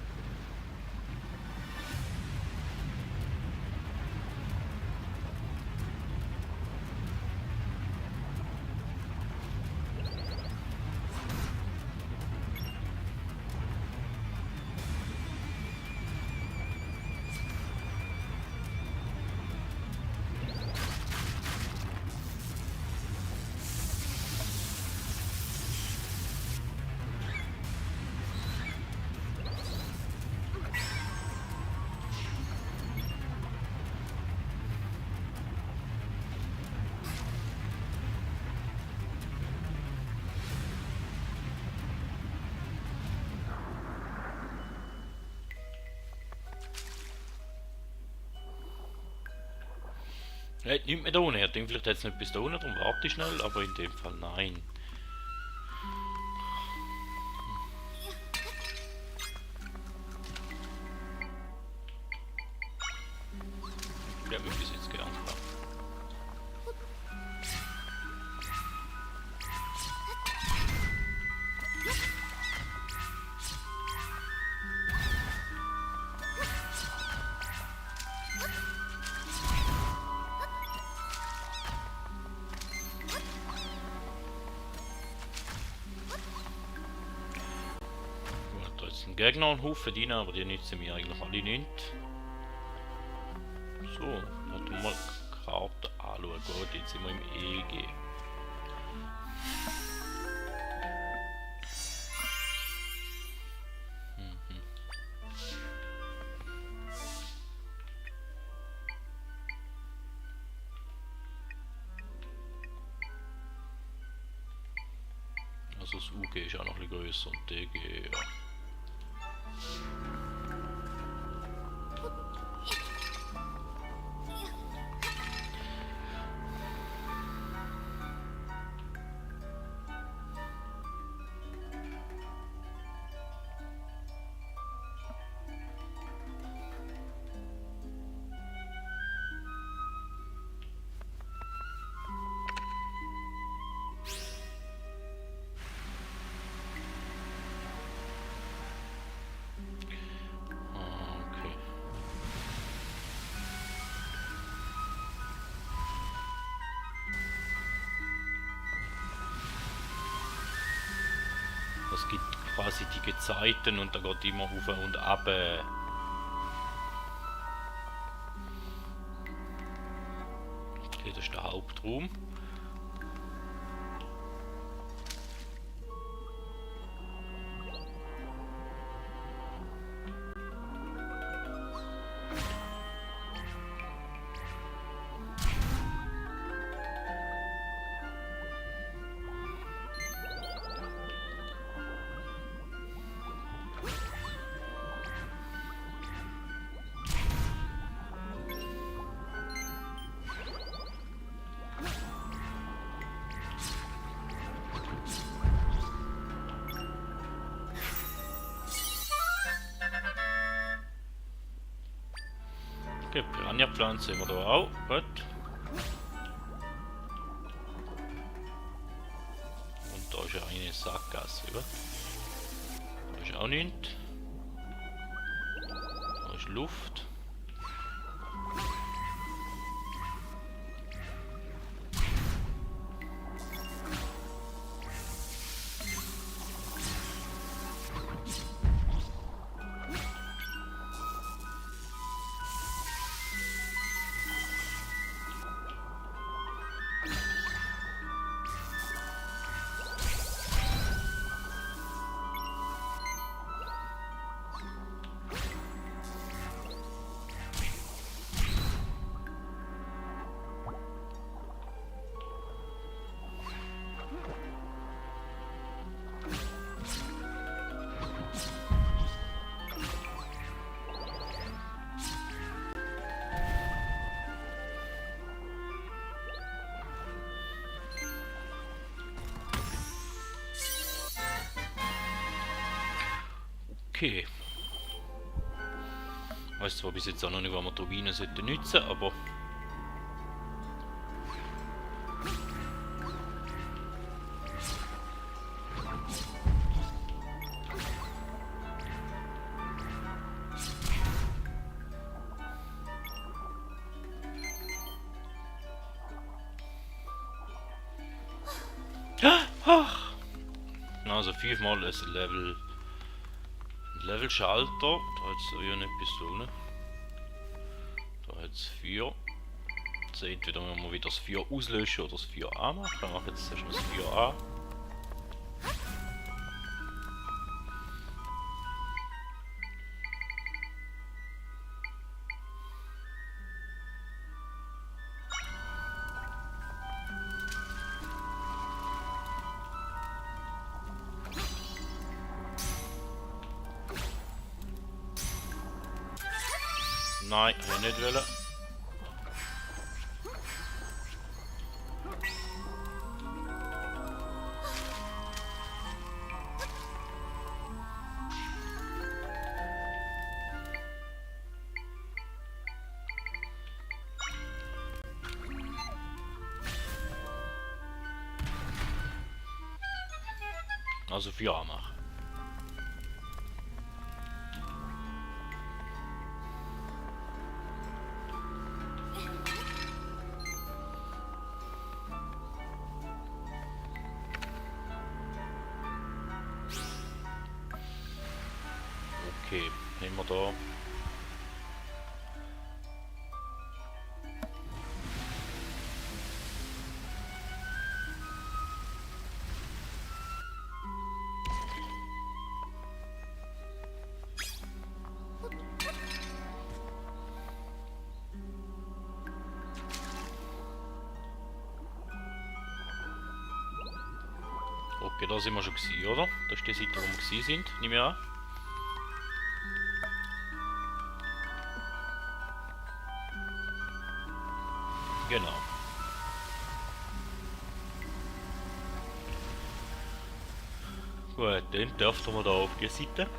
Er hat nichts mehr da unten. Er denkt vielleicht jetzt nicht bis da unten, darum warte ich schnell, aber in dem Fall nein. Ja, möchte ich jetzt gerne haben. Gegner einen Haufen dienen, aber die nützen mir eigentlich alle nicht. So, dann tun wir die Karte anschauen. Gut, jetzt sind wir im EG. Also das UG ist auch noch ein bisschen grösser und DG, ja. Es gibt quasi die Gezeiten und da geht immer auf und ab. Okay, das ist der Hauptraum. Okay, Piranha-Pflanze haben wir da auch. Gut. Und da ist ja eine Sackgasse, oder? Da ist auch nichts. Da ist Luft. Okay. Ich weiß zwar bis jetzt auch noch nicht, was wir Turbinen sollten nutzen, aber... Also 5-mal ein Level-Schalter. Da hat es ja nicht Pistole. Da hat es 4. Jetzt entweder müssen wir wieder das 4 auslöschen oder das 4 anmachen. Wir machen jetzt erstmal das 4 an. Nein, ich nicht wollen. Also 4 anmachen. Okay, nehmen wir da. Okay, da sind wir schon gewesen, oder? Das ist die Seite, wo wir gewesen sind, nehme ich an. Genau. Gut, dann dürften wir da auf die Seite.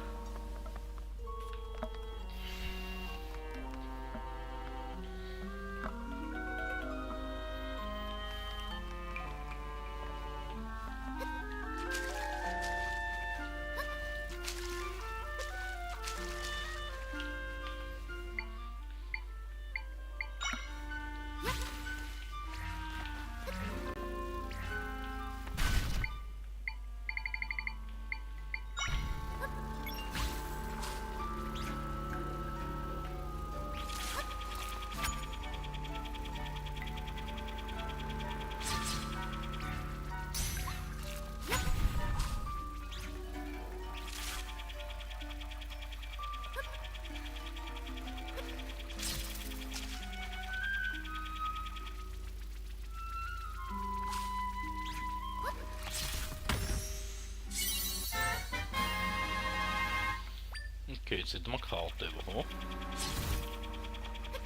Okay, jetzt hätten wir eine Karte bekommen.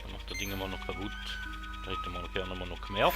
Dann macht der Ding mal noch kaputt. Da hätten wir gerne mal noch gemerkt.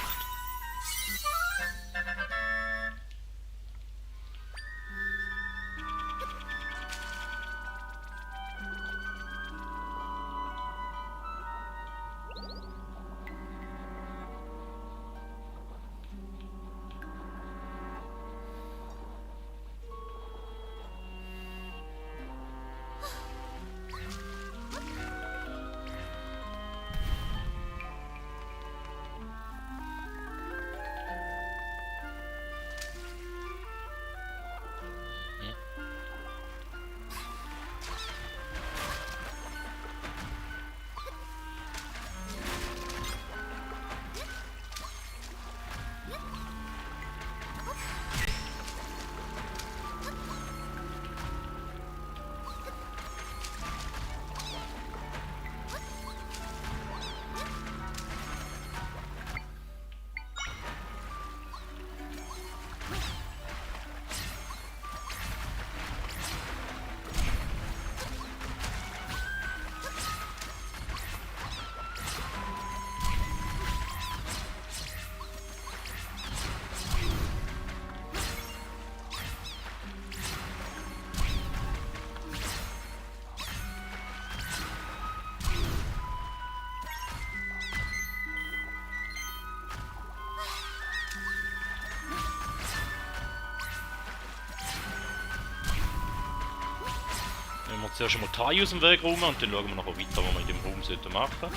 Nehmen wir zuerst einmal Teil aus dem Weg rum und dann schauen wir nachher weiter, was wir in dem Raum sollten machen.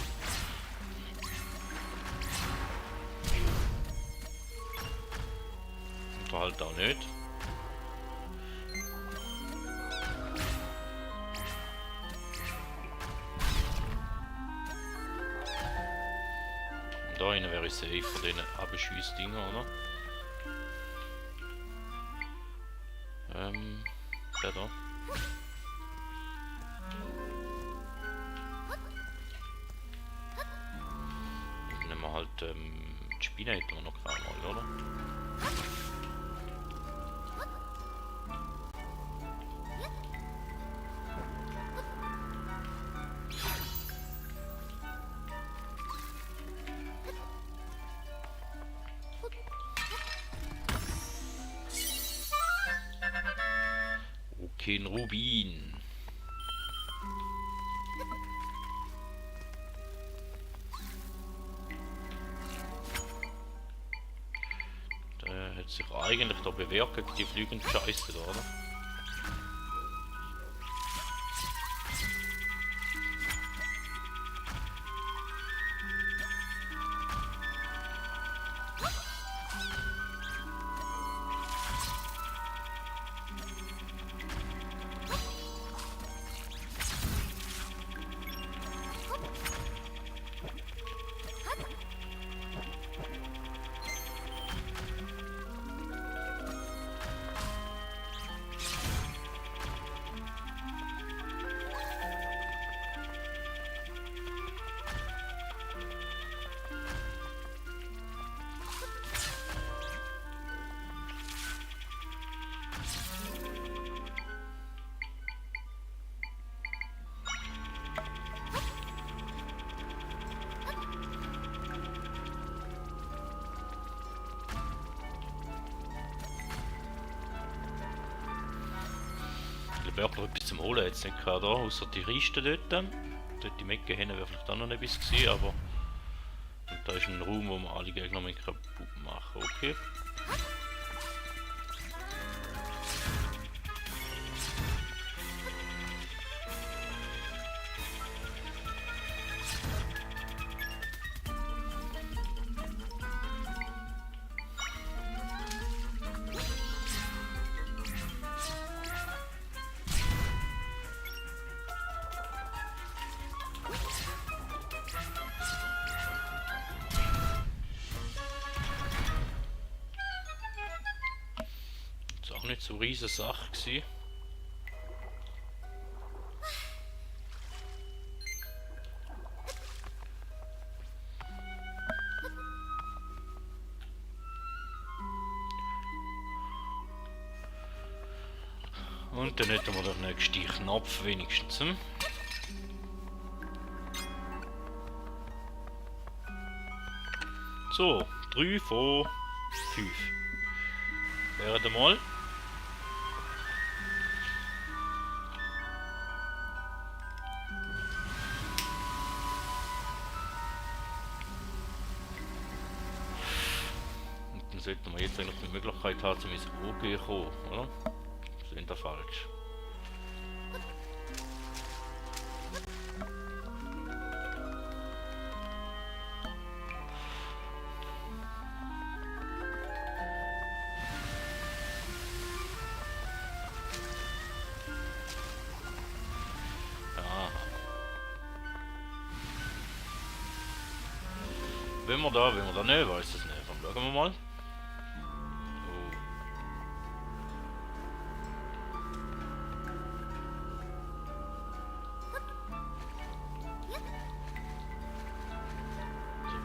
Oder halt auch nicht. Und da innen wäre ich safe von diesen Abschießdingen, oder? Der da. Dann nehmen wir halt die Spinne hätten wir noch gerade mal, oder? Okay, ein Rubin. Der hat sich eigentlich da bewährt gegen die fliegende Scheiße da, oder? Ich habe auch noch etwas zum Holen jetzt nicht gehabt, außer die Riste dort. Dort die Mecke hinten wäre vielleicht auch noch etwas gewesen, aber... Und da ist ein Raum, wo wir alle Gegner mit kaputt machen, okay. Nicht so riesige Sache gewesen. Und dann hätten wir den nächsten Knopf wenigstens. So, 3 von 5. Wäre mal. Sollten wir jetzt eigentlich die Möglichkeit haben, zum ins OG kommen, oder? Sind da falsch? Aha. Wenn wir da nicht, weiß es nicht. Dann schauen wir mal.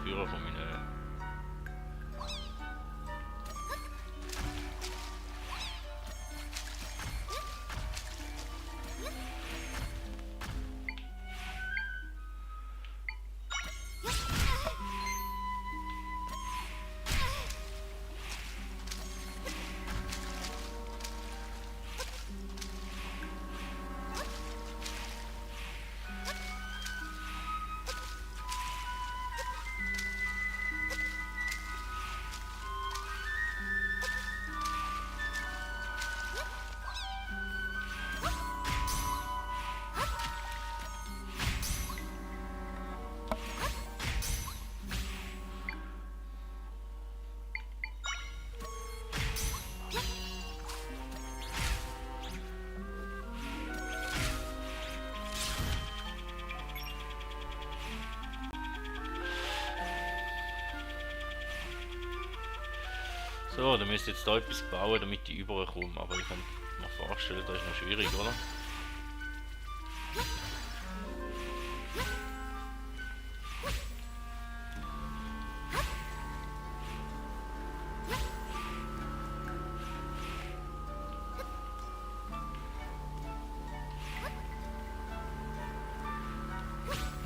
Von meinen So, dann müsst ihr jetzt da etwas bauen, damit ich überkomme. Aber ich kann mir vorstellen, das ist noch schwierig, oder?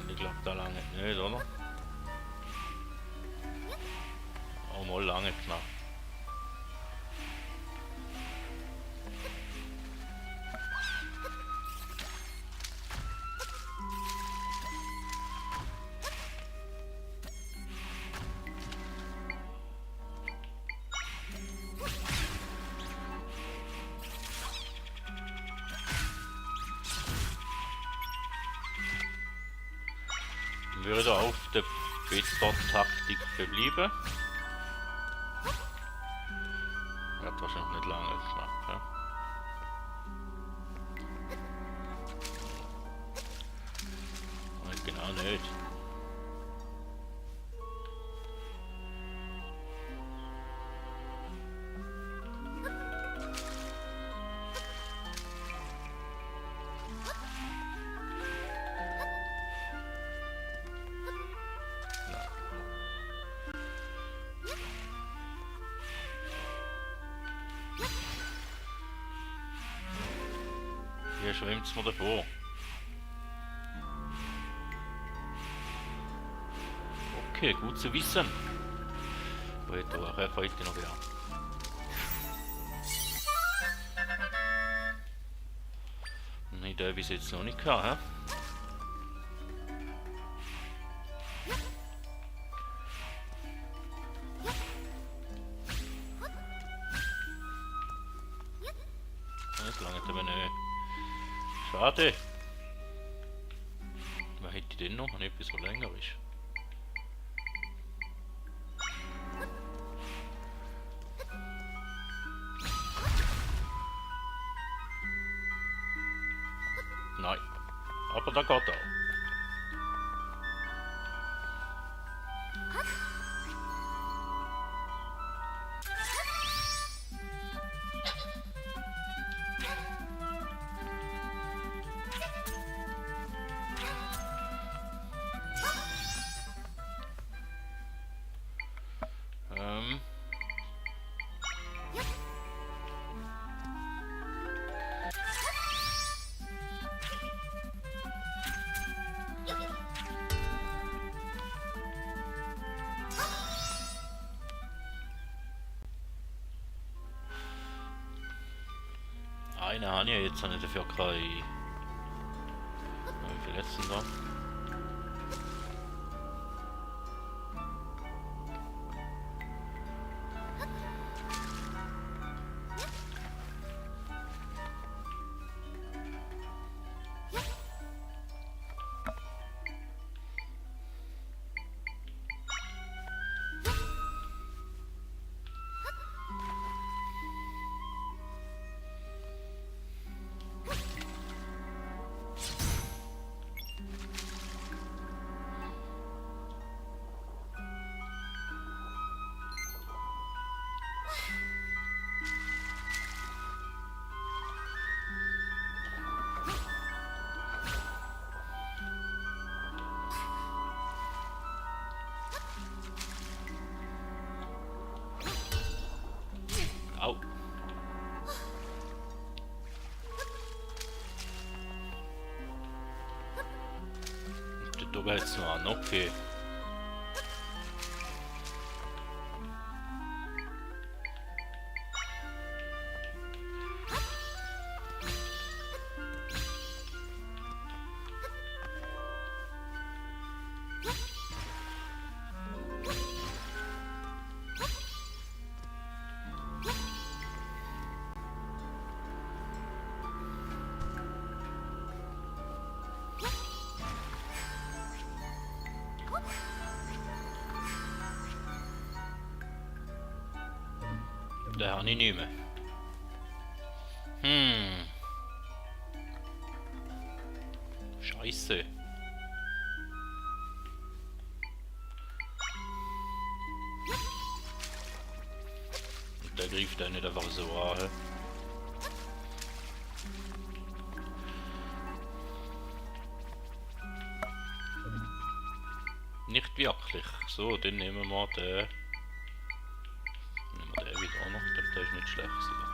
Ich glaube, da lange nicht, oder? Oh, mal lange knapp. Würde auf der Beta-Taktik verbleiben. Wird wahrscheinlich nicht lange knapp. Ja? Nein, genau nicht. Hier schwimmt es mir davor. Okay, gut zu wissen. Gut, da hat heute noch wieder. Eine Idee bis jetzt noch nicht gehabt, hä? Das langt aber nicht. Schade. Was hätte ich denn noch? Nicht etwas, was länger ist. Nein. Aber da geht auch. Eine habe ich, jetzt habe ich dafür keine. Wie viel letzten da? Au. Und da oben jetzt noch an, okay. Den habe ich nicht mehr. Scheiße. greift den nicht einfach so an. Nicht wirklich. So, dann nehmen wir den. Nehmen wir den wieder noch. Ich glaube, der ist nicht schlecht sogar.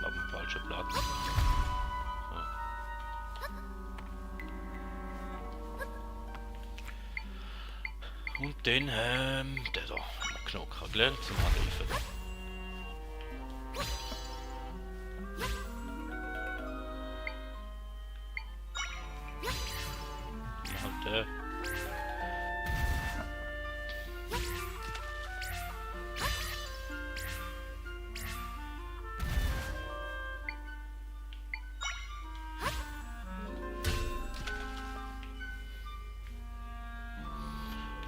Auf dem falschen Platz. So. Und dann, der da. Knochen gelernt zum Angreifen. Halt der.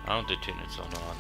Ah, und dort hin jetzt auch noch an.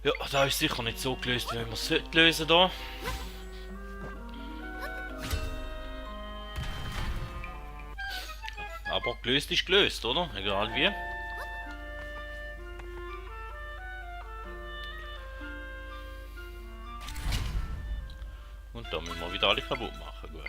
Ja, da ist sicher nicht so gelöst, wie wir es lösen da. Aber gelöst ist gelöst, oder? Egal wie. Und da müssen wir wieder alle kaputt machen, gut.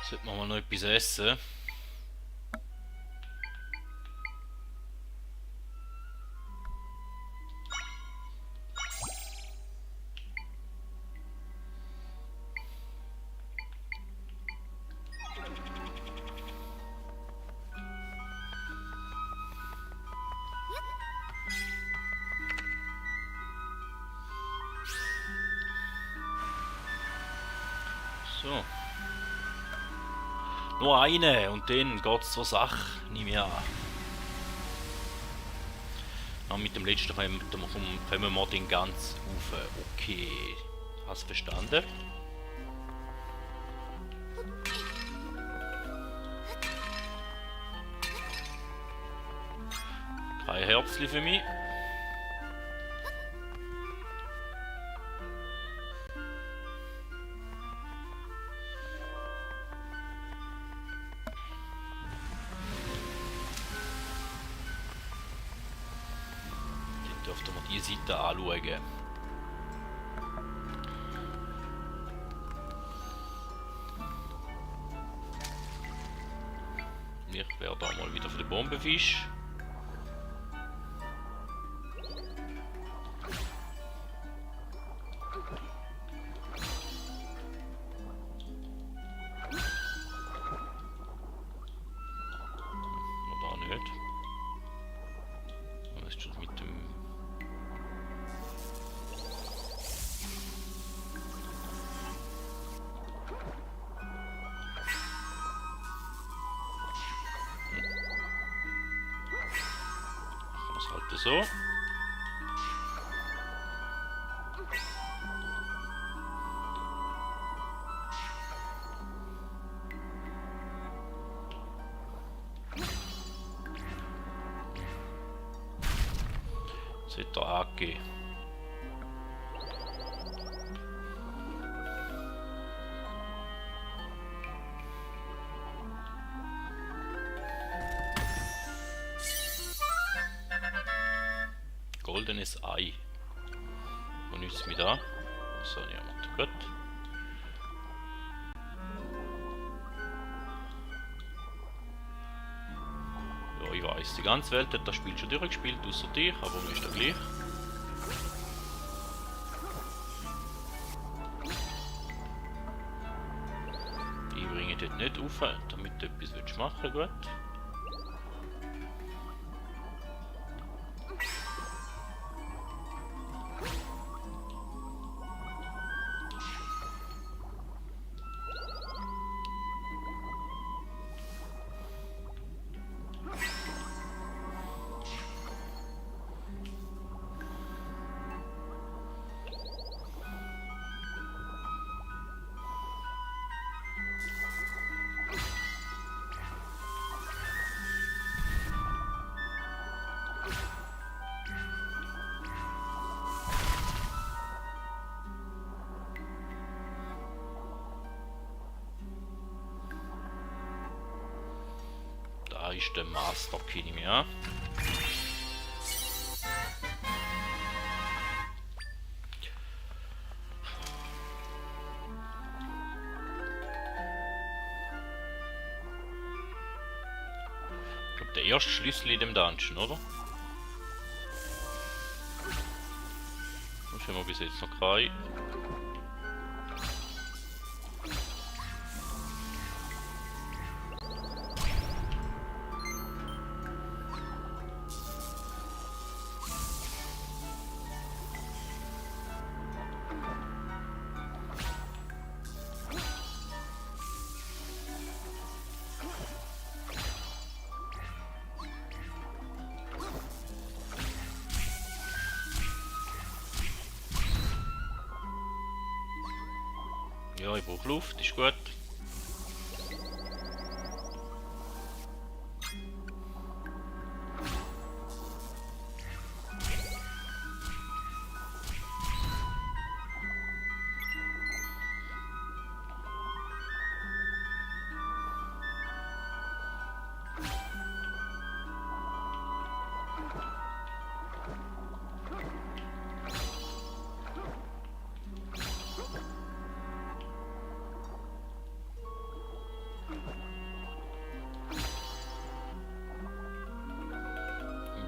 Sollten wir mal noch etwas essen. So. Nur eine und dann geht es zur Sache, nehme ich an. Ja, mit dem letzten kommen wir den ganz auf. Okay, hast du verstanden? Kein Herzli für mich. Dürfte man die Seite anschauen. Ich wäre da mal wieder für den Bombenfisch. Oder nicht. Was ist schon mit dem... es halt so. Jetzt hat er angegeben. Goldenes Ei. Wo nützt mich da? So, niemand. Gut. Ja, ich weiß, die ganze Welt hat das Spiel schon durchgespielt, außer dich, aber mir ist das gleich. Ich bringe dort nicht auf, damit du etwas machen willst. Gut. Da ist der Master King, ja. Ich glaube, der erste Schlüssel in dem Dungeon, oder? Das haben wir bis jetzt noch kein. Ja, ich brauche Luft, ist gut.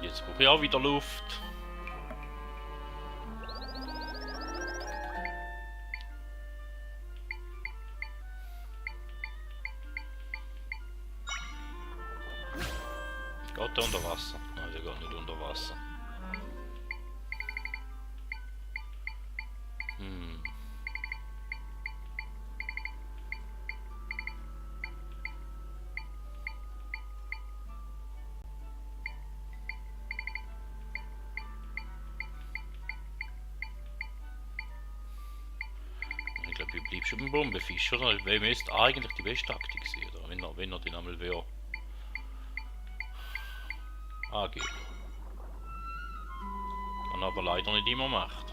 Jetzt brauche ich auch wieder Luft. Geht der unter Wasser? Nein, der geht nicht unter Wasser. Ich glaube, ich bleibe schon beim Bombenfisch, oder? Weil müsste eigentlich die beste Taktik sein, oder? Wenn er den einmal will angeben. Kann aber leider nicht immer macht.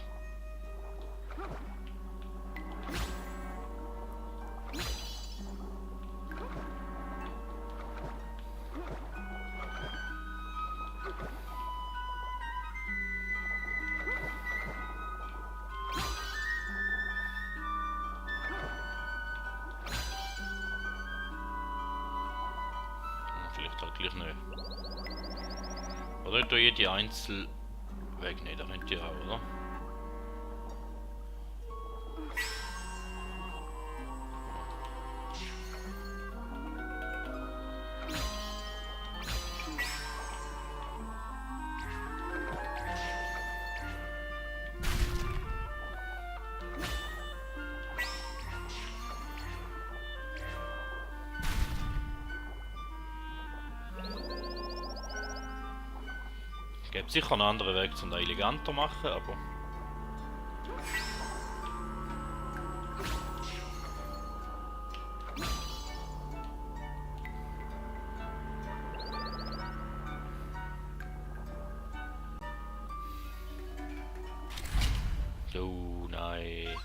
Vielleicht halt gleich nicht. Oder nicht jede Einzel weg? Ne, da rennt ihr auch, oder? Gibt sicher einen anderen Weg, um das eleganter zu machen, aber... Oh nein.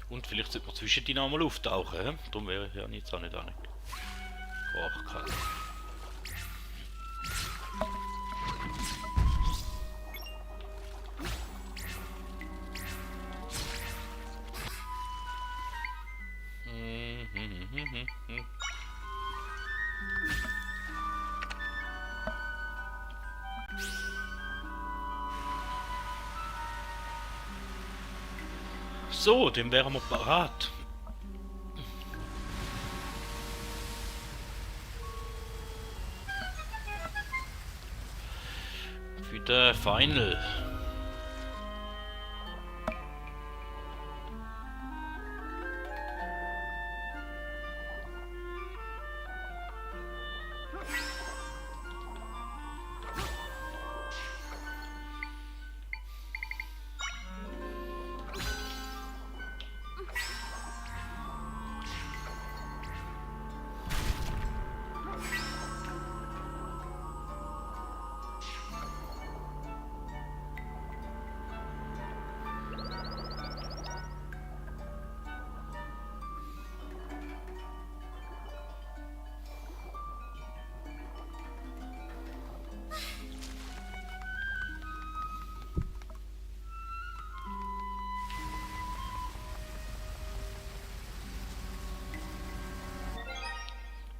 Und vielleicht sollte man zwischen die mal auftauchen, he? Darum wäre ich ja jetzt auch nicht an. Ach, keine. So, dann wären wir parat. Für den Final.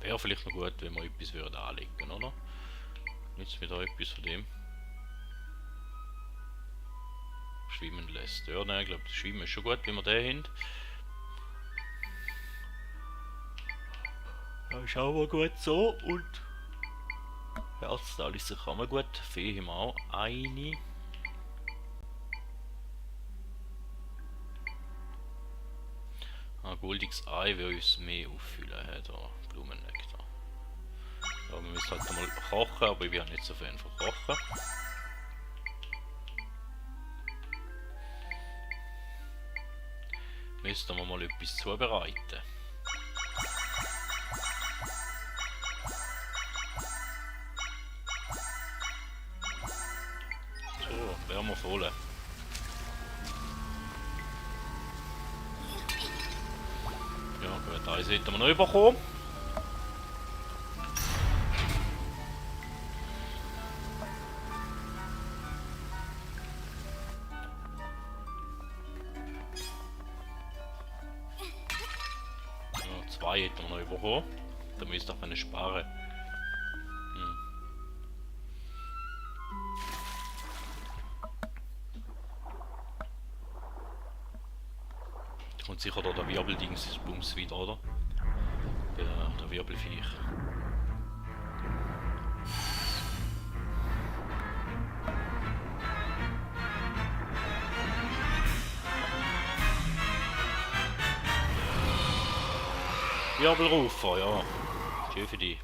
Wäre vielleicht noch gut, wenn wir etwas würden anlegen, oder? Nützt mir da etwas von dem. Schwimmen lässt. Ja, nein, ich glaube, das Schwimmen ist schon gut, wenn wir den haben. Ja, schauen wir gut so und... Herzteil ist sicher auch mal gut. Fee haben wir auch eine. Goldiges Ei will uns mehr auffüllen, da Blumennektar. Ja, wir müssen halt mal kochen, aber ich bin nicht so Fan von Kochen. Müssen wir mal etwas zubereiten. So, wären wir voll. Ja gut, da sollten wir noch überkommen. Ja, zwei hätten wir noch überkommen. Da müsst ihr auch sparen. Kommt sicher da der Wirbeldingsbums wieder, oder? Der Wirbelviech. Wirbelrufer, ja. Schön für die.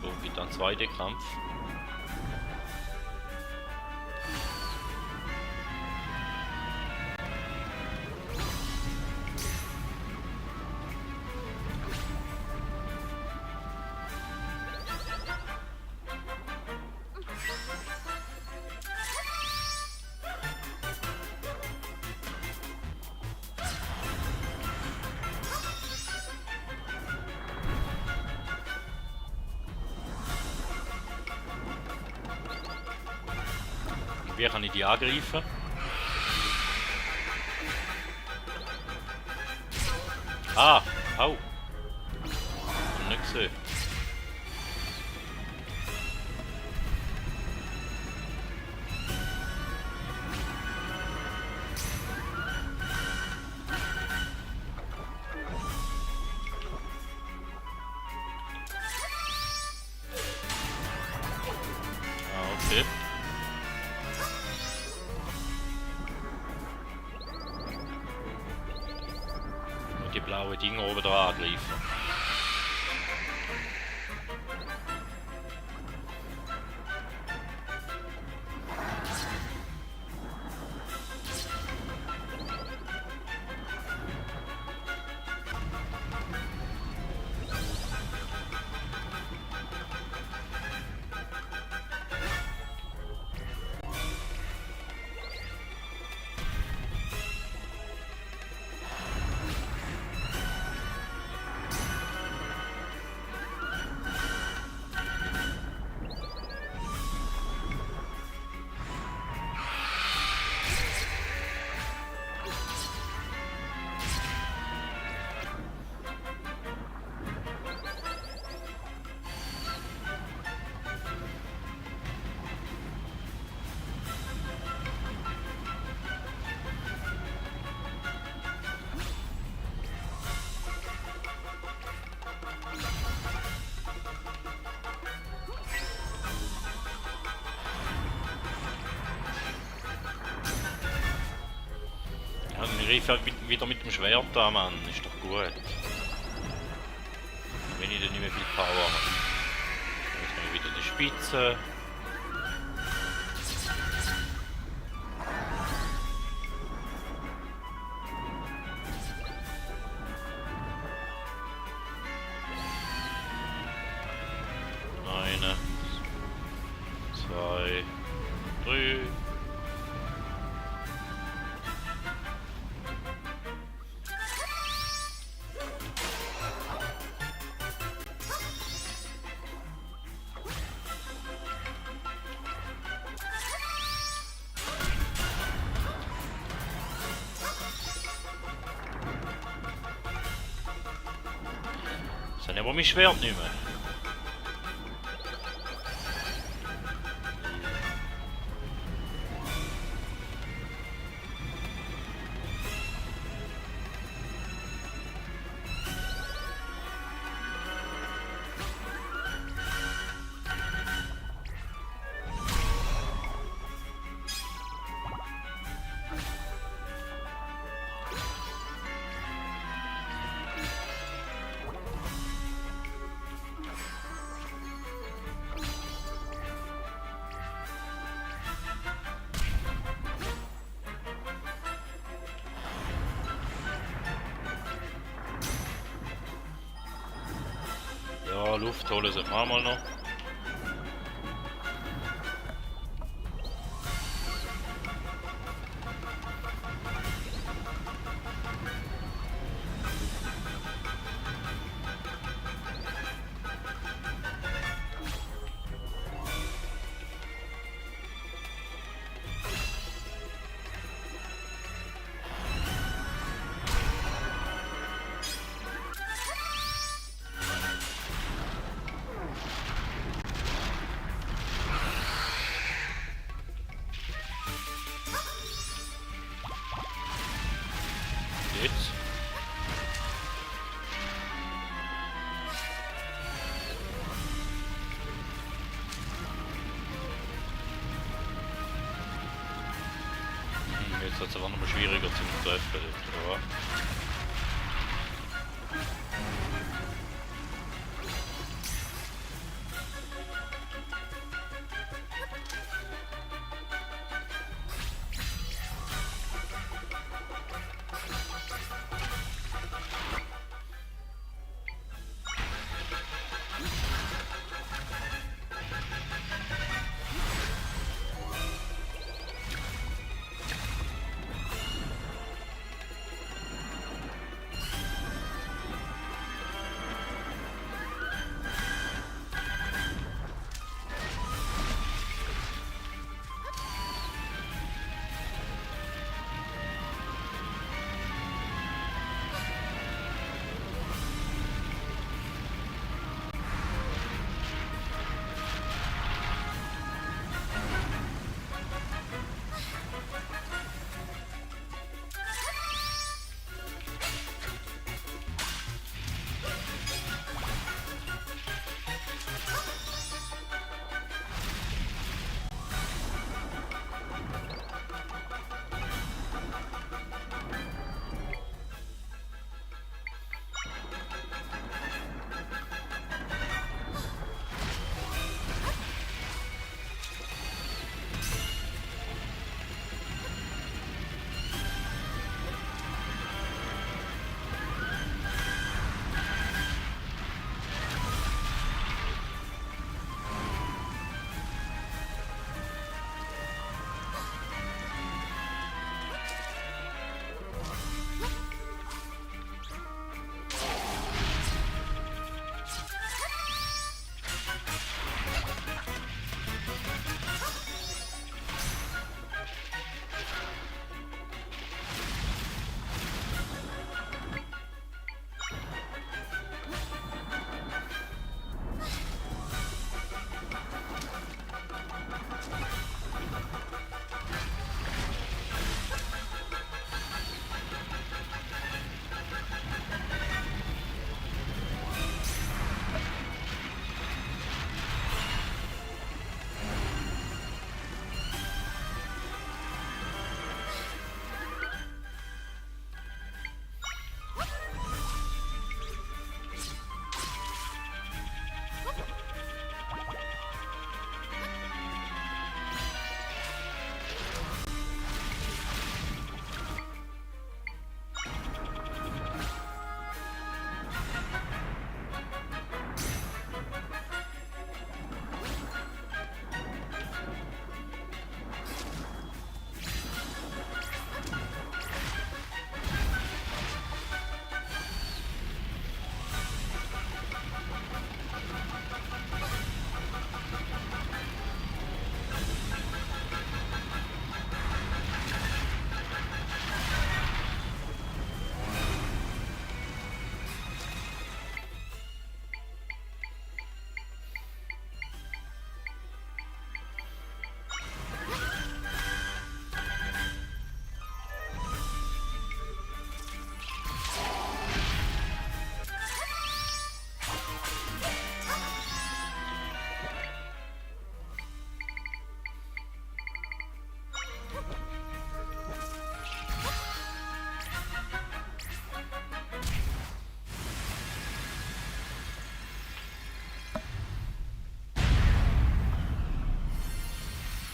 So, gibt dann 2D-Kampf. Wie kann ich die angreifen? Ah! Au! Hab nicht gesehen. Ah, okay. Und die blauen Dinger oben da angreifen. Ja, dann greife ich wieder mit dem Schwert an, Mann. Ist doch gut. Wenn ich dann nicht mehr viel Power habe. Jetzt nehme ich wieder die Spitze. Eine, zwei, drei. Das ist aber mein Schwert nicht mehr. Ja, Luft holen sie mal noch. Jetzt. Jetzt wird es aber nochmal schwieriger zu treffen. Oder?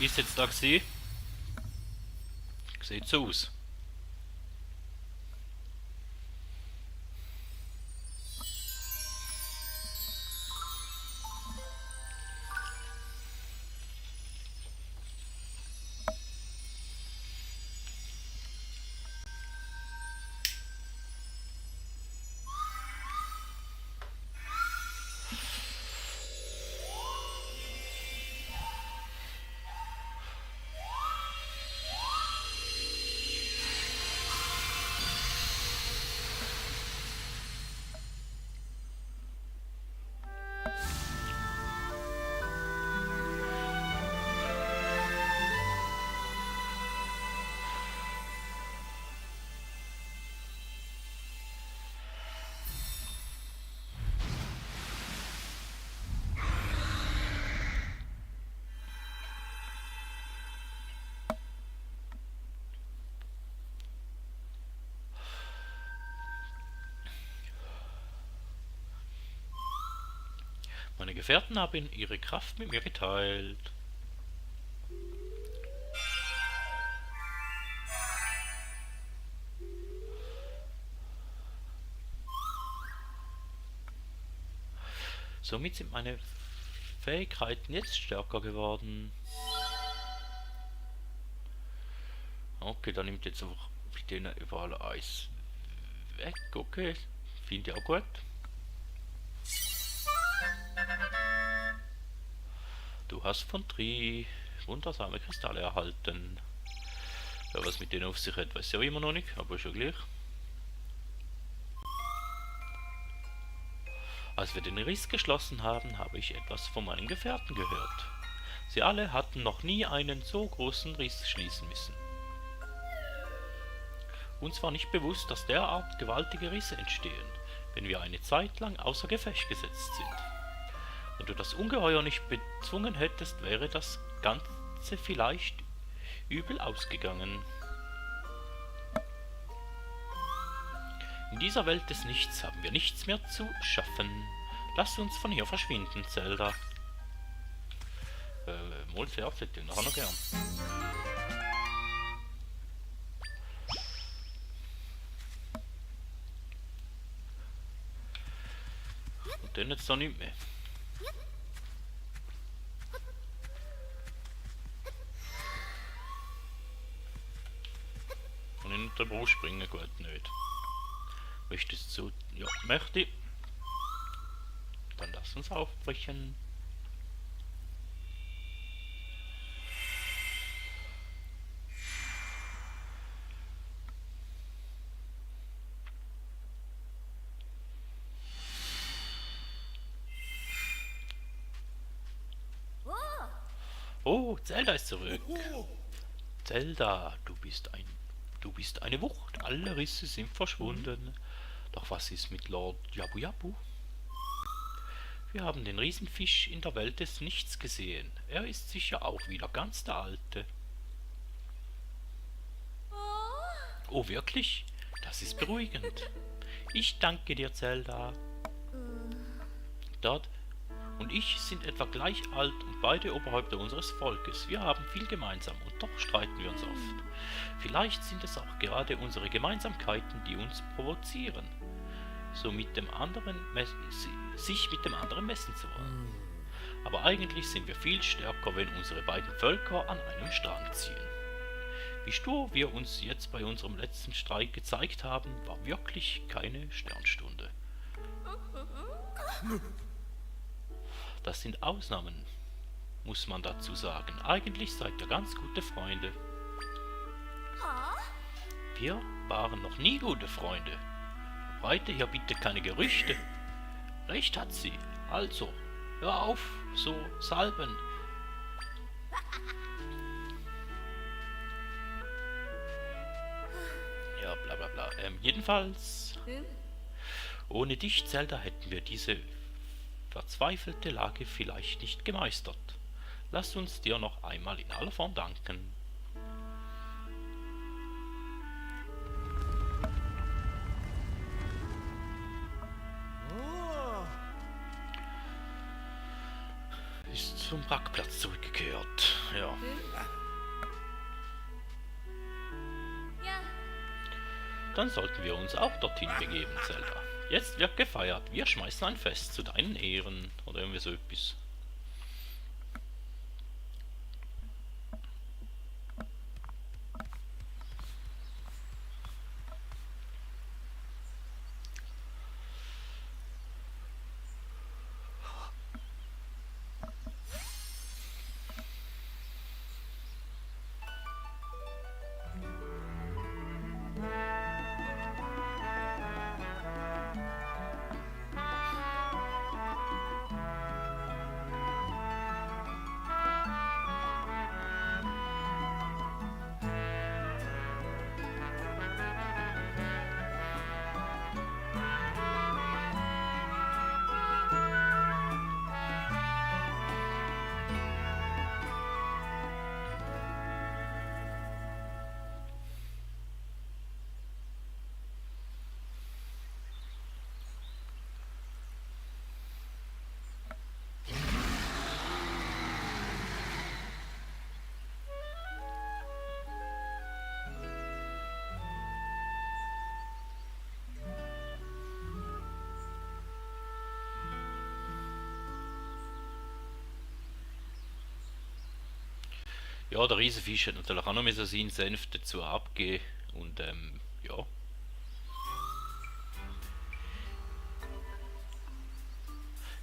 ist jetzt da gewesen? Sieht so aus. Meine Gefährten haben ihre Kraft mit mir geteilt. Somit sind meine Fähigkeiten jetzt stärker geworden. Okay, dann nimmt jetzt einfach denen überall Eis weg. Okay, finde ich auch gut. Du hast von Tri wundersame Kristalle erhalten. Ja, was mit denen auf sich hat, weiß ich auch immer noch nicht, aber schon gleich. Als wir den Riss geschlossen haben, habe ich etwas von meinen Gefährten gehört. Sie alle hatten noch nie einen so großen Riss schließen müssen. Uns war nicht bewusst, dass derart gewaltige Risse entstehen, wenn wir eine Zeit lang außer Gefecht gesetzt sind. Wenn du das Ungeheuer nicht bezwungen hättest, wäre das Ganze vielleicht übel ausgegangen. In dieser Welt des Nichts haben wir nichts mehr zu schaffen. Lass uns von hier verschwinden, Zelda. Mal sehr, hätte ich noch gern. Und dann jetzt noch nicht mehr. Und in der Brust springen gut nicht. Möchtest du? Ja, möchte ich. Dann lass uns aufbrechen. Oh, Zelda ist zurück. Zelda, du bist eine Wucht. Alle Risse sind verschwunden. Doch was ist mit Lord Jabu Jabu? Wir haben den Riesenfisch in der Welt des Nichts gesehen. Er ist sicher auch wieder ganz der Alte. Oh, wirklich? Das ist beruhigend. Ich danke dir, Zelda. Dort und ich sind etwa gleich alt und beide Oberhäupter unseres Volkes. Wir haben viel gemeinsam und doch streiten wir uns oft. Vielleicht sind es auch gerade unsere Gemeinsamkeiten, die uns provozieren, sich mit dem anderen messen zu wollen. Aber eigentlich sind wir viel stärker, wenn unsere beiden Völker an einem Strang ziehen. Wie stur wir uns jetzt bei unserem letzten Streit gezeigt haben, war wirklich keine Sternstunde. Das sind Ausnahmen, muss man dazu sagen. Eigentlich seid ihr ganz gute Freunde. Wir waren noch nie gute Freunde. Verbreite hier bitte keine Gerüchte. Recht hat sie. Also, hör auf, so salben. Ja, bla bla bla. Jedenfalls, ohne dich, Zelda, hätten wir diese verzweifelte Lage vielleicht nicht gemeistert. Lass uns dir noch einmal in aller Form danken. Ist zum Wrackplatz zurückgekehrt. Ja. Dann sollten wir uns auch dorthin begeben, Zelda. Jetzt wird gefeiert. Wir schmeißen ein Fest zu deinen Ehren. Oder irgendwie so etwas. Ja, der Riesenfisch hat natürlich auch noch mal so seinen Senf dazu abgeben. Und ja.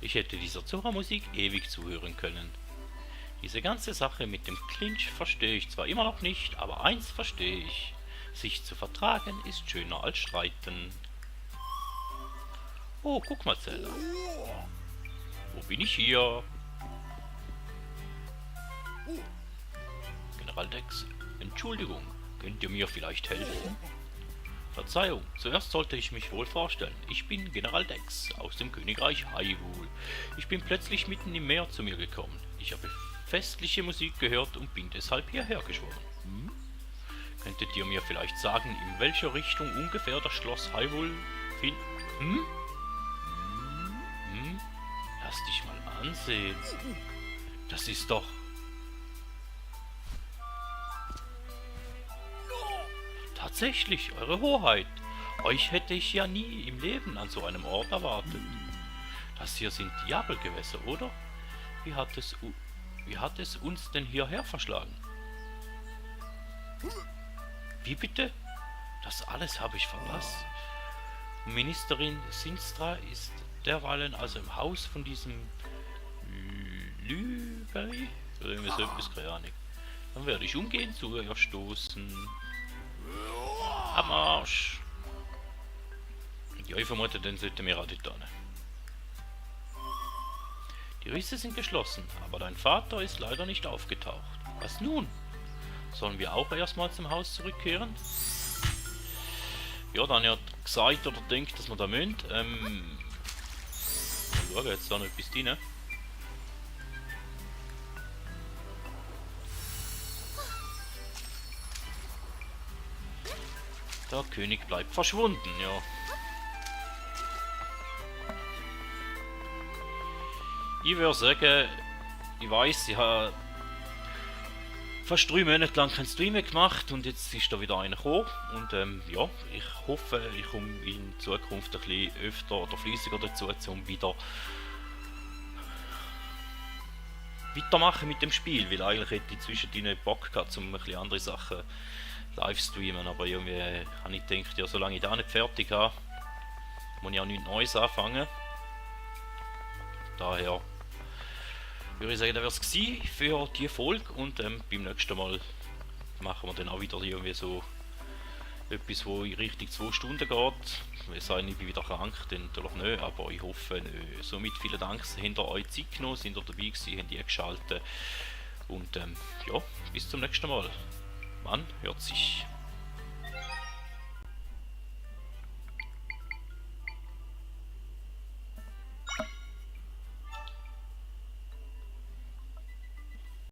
Ich hätte dieser Zora-Musik ewig zuhören können. Diese ganze Sache mit dem Clinch verstehe ich zwar immer noch nicht, aber eins verstehe ich. Sich zu vertragen ist schöner als streiten. Oh, guck mal, Zelda. Wo bin ich hier? General Dex, Entschuldigung, könnt ihr mir vielleicht helfen? Verzeihung, zuerst sollte ich mich wohl vorstellen. Ich bin General Dex aus dem Königreich Hyrule. Ich bin plötzlich mitten im Meer zu mir gekommen. Ich habe festliche Musik gehört und bin deshalb hierher geschwommen. Könntet ihr mir vielleicht sagen, in welcher Richtung ungefähr das Schloss Hyrule findet? Lass dich mal ansehen. Das ist doch... Tatsächlich, Eure Hoheit. Euch hätte ich ja nie im Leben an so einem Ort erwartet. Das hier sind Diabelgewässer, oder? Wie hat es uns denn hierher verschlagen? Wie bitte? Das alles habe ich verpasst. Ministerin Sinstra ist derweilen also im Haus von diesem Lüberi? Oder irgendwie so etwas, keine Ahnung. Dann werde ich umgehend zu ihr stoßen. Am Arsch! Ja, ich vermute, dann sollten wir auch dort hin. Die Risse sind geschlossen, aber dein Vater ist leider nicht aufgetaucht. Was nun? Sollen wir auch erstmal zum Haus zurückkehren? Ja, dann hat gesagt oder denkt, dass wir da müssen. Schau, jetzt da noch etwas drin. Der König bleibt verschwunden, ja. Ich würde sagen, ich weiß, ich habe fast 3 Monate lang keinen Stream mehr gemacht und jetzt ist da wieder einer gekommen. Und ja, ich hoffe, ich komme in Zukunft ein bisschen öfter oder fließiger dazu, um wieder weitermachen mit dem Spiel, weil eigentlich hätte ich zwischendrin Bock gehabt, um ein bisschen andere Sachen livestreamen, aber irgendwie habe ich gedacht, ja, solange ich da nicht fertig habe, muss ich auch nichts Neues anfangen. Daher würde ich sagen, das wäre es gewesen für die Folge und beim nächsten Mal machen wir dann auch wieder irgendwie so etwas, wo in Richtung 2 Stunden geht. Ich sage, ich bin wieder krank, dann natürlich nicht, aber ich hoffe nicht. Somit vielen Dank, habt ihr euch Zeit genommen, sind ihr dabei gewesen, habt ihr geschaltet und ja, bis zum nächsten Mal. Man hört sich.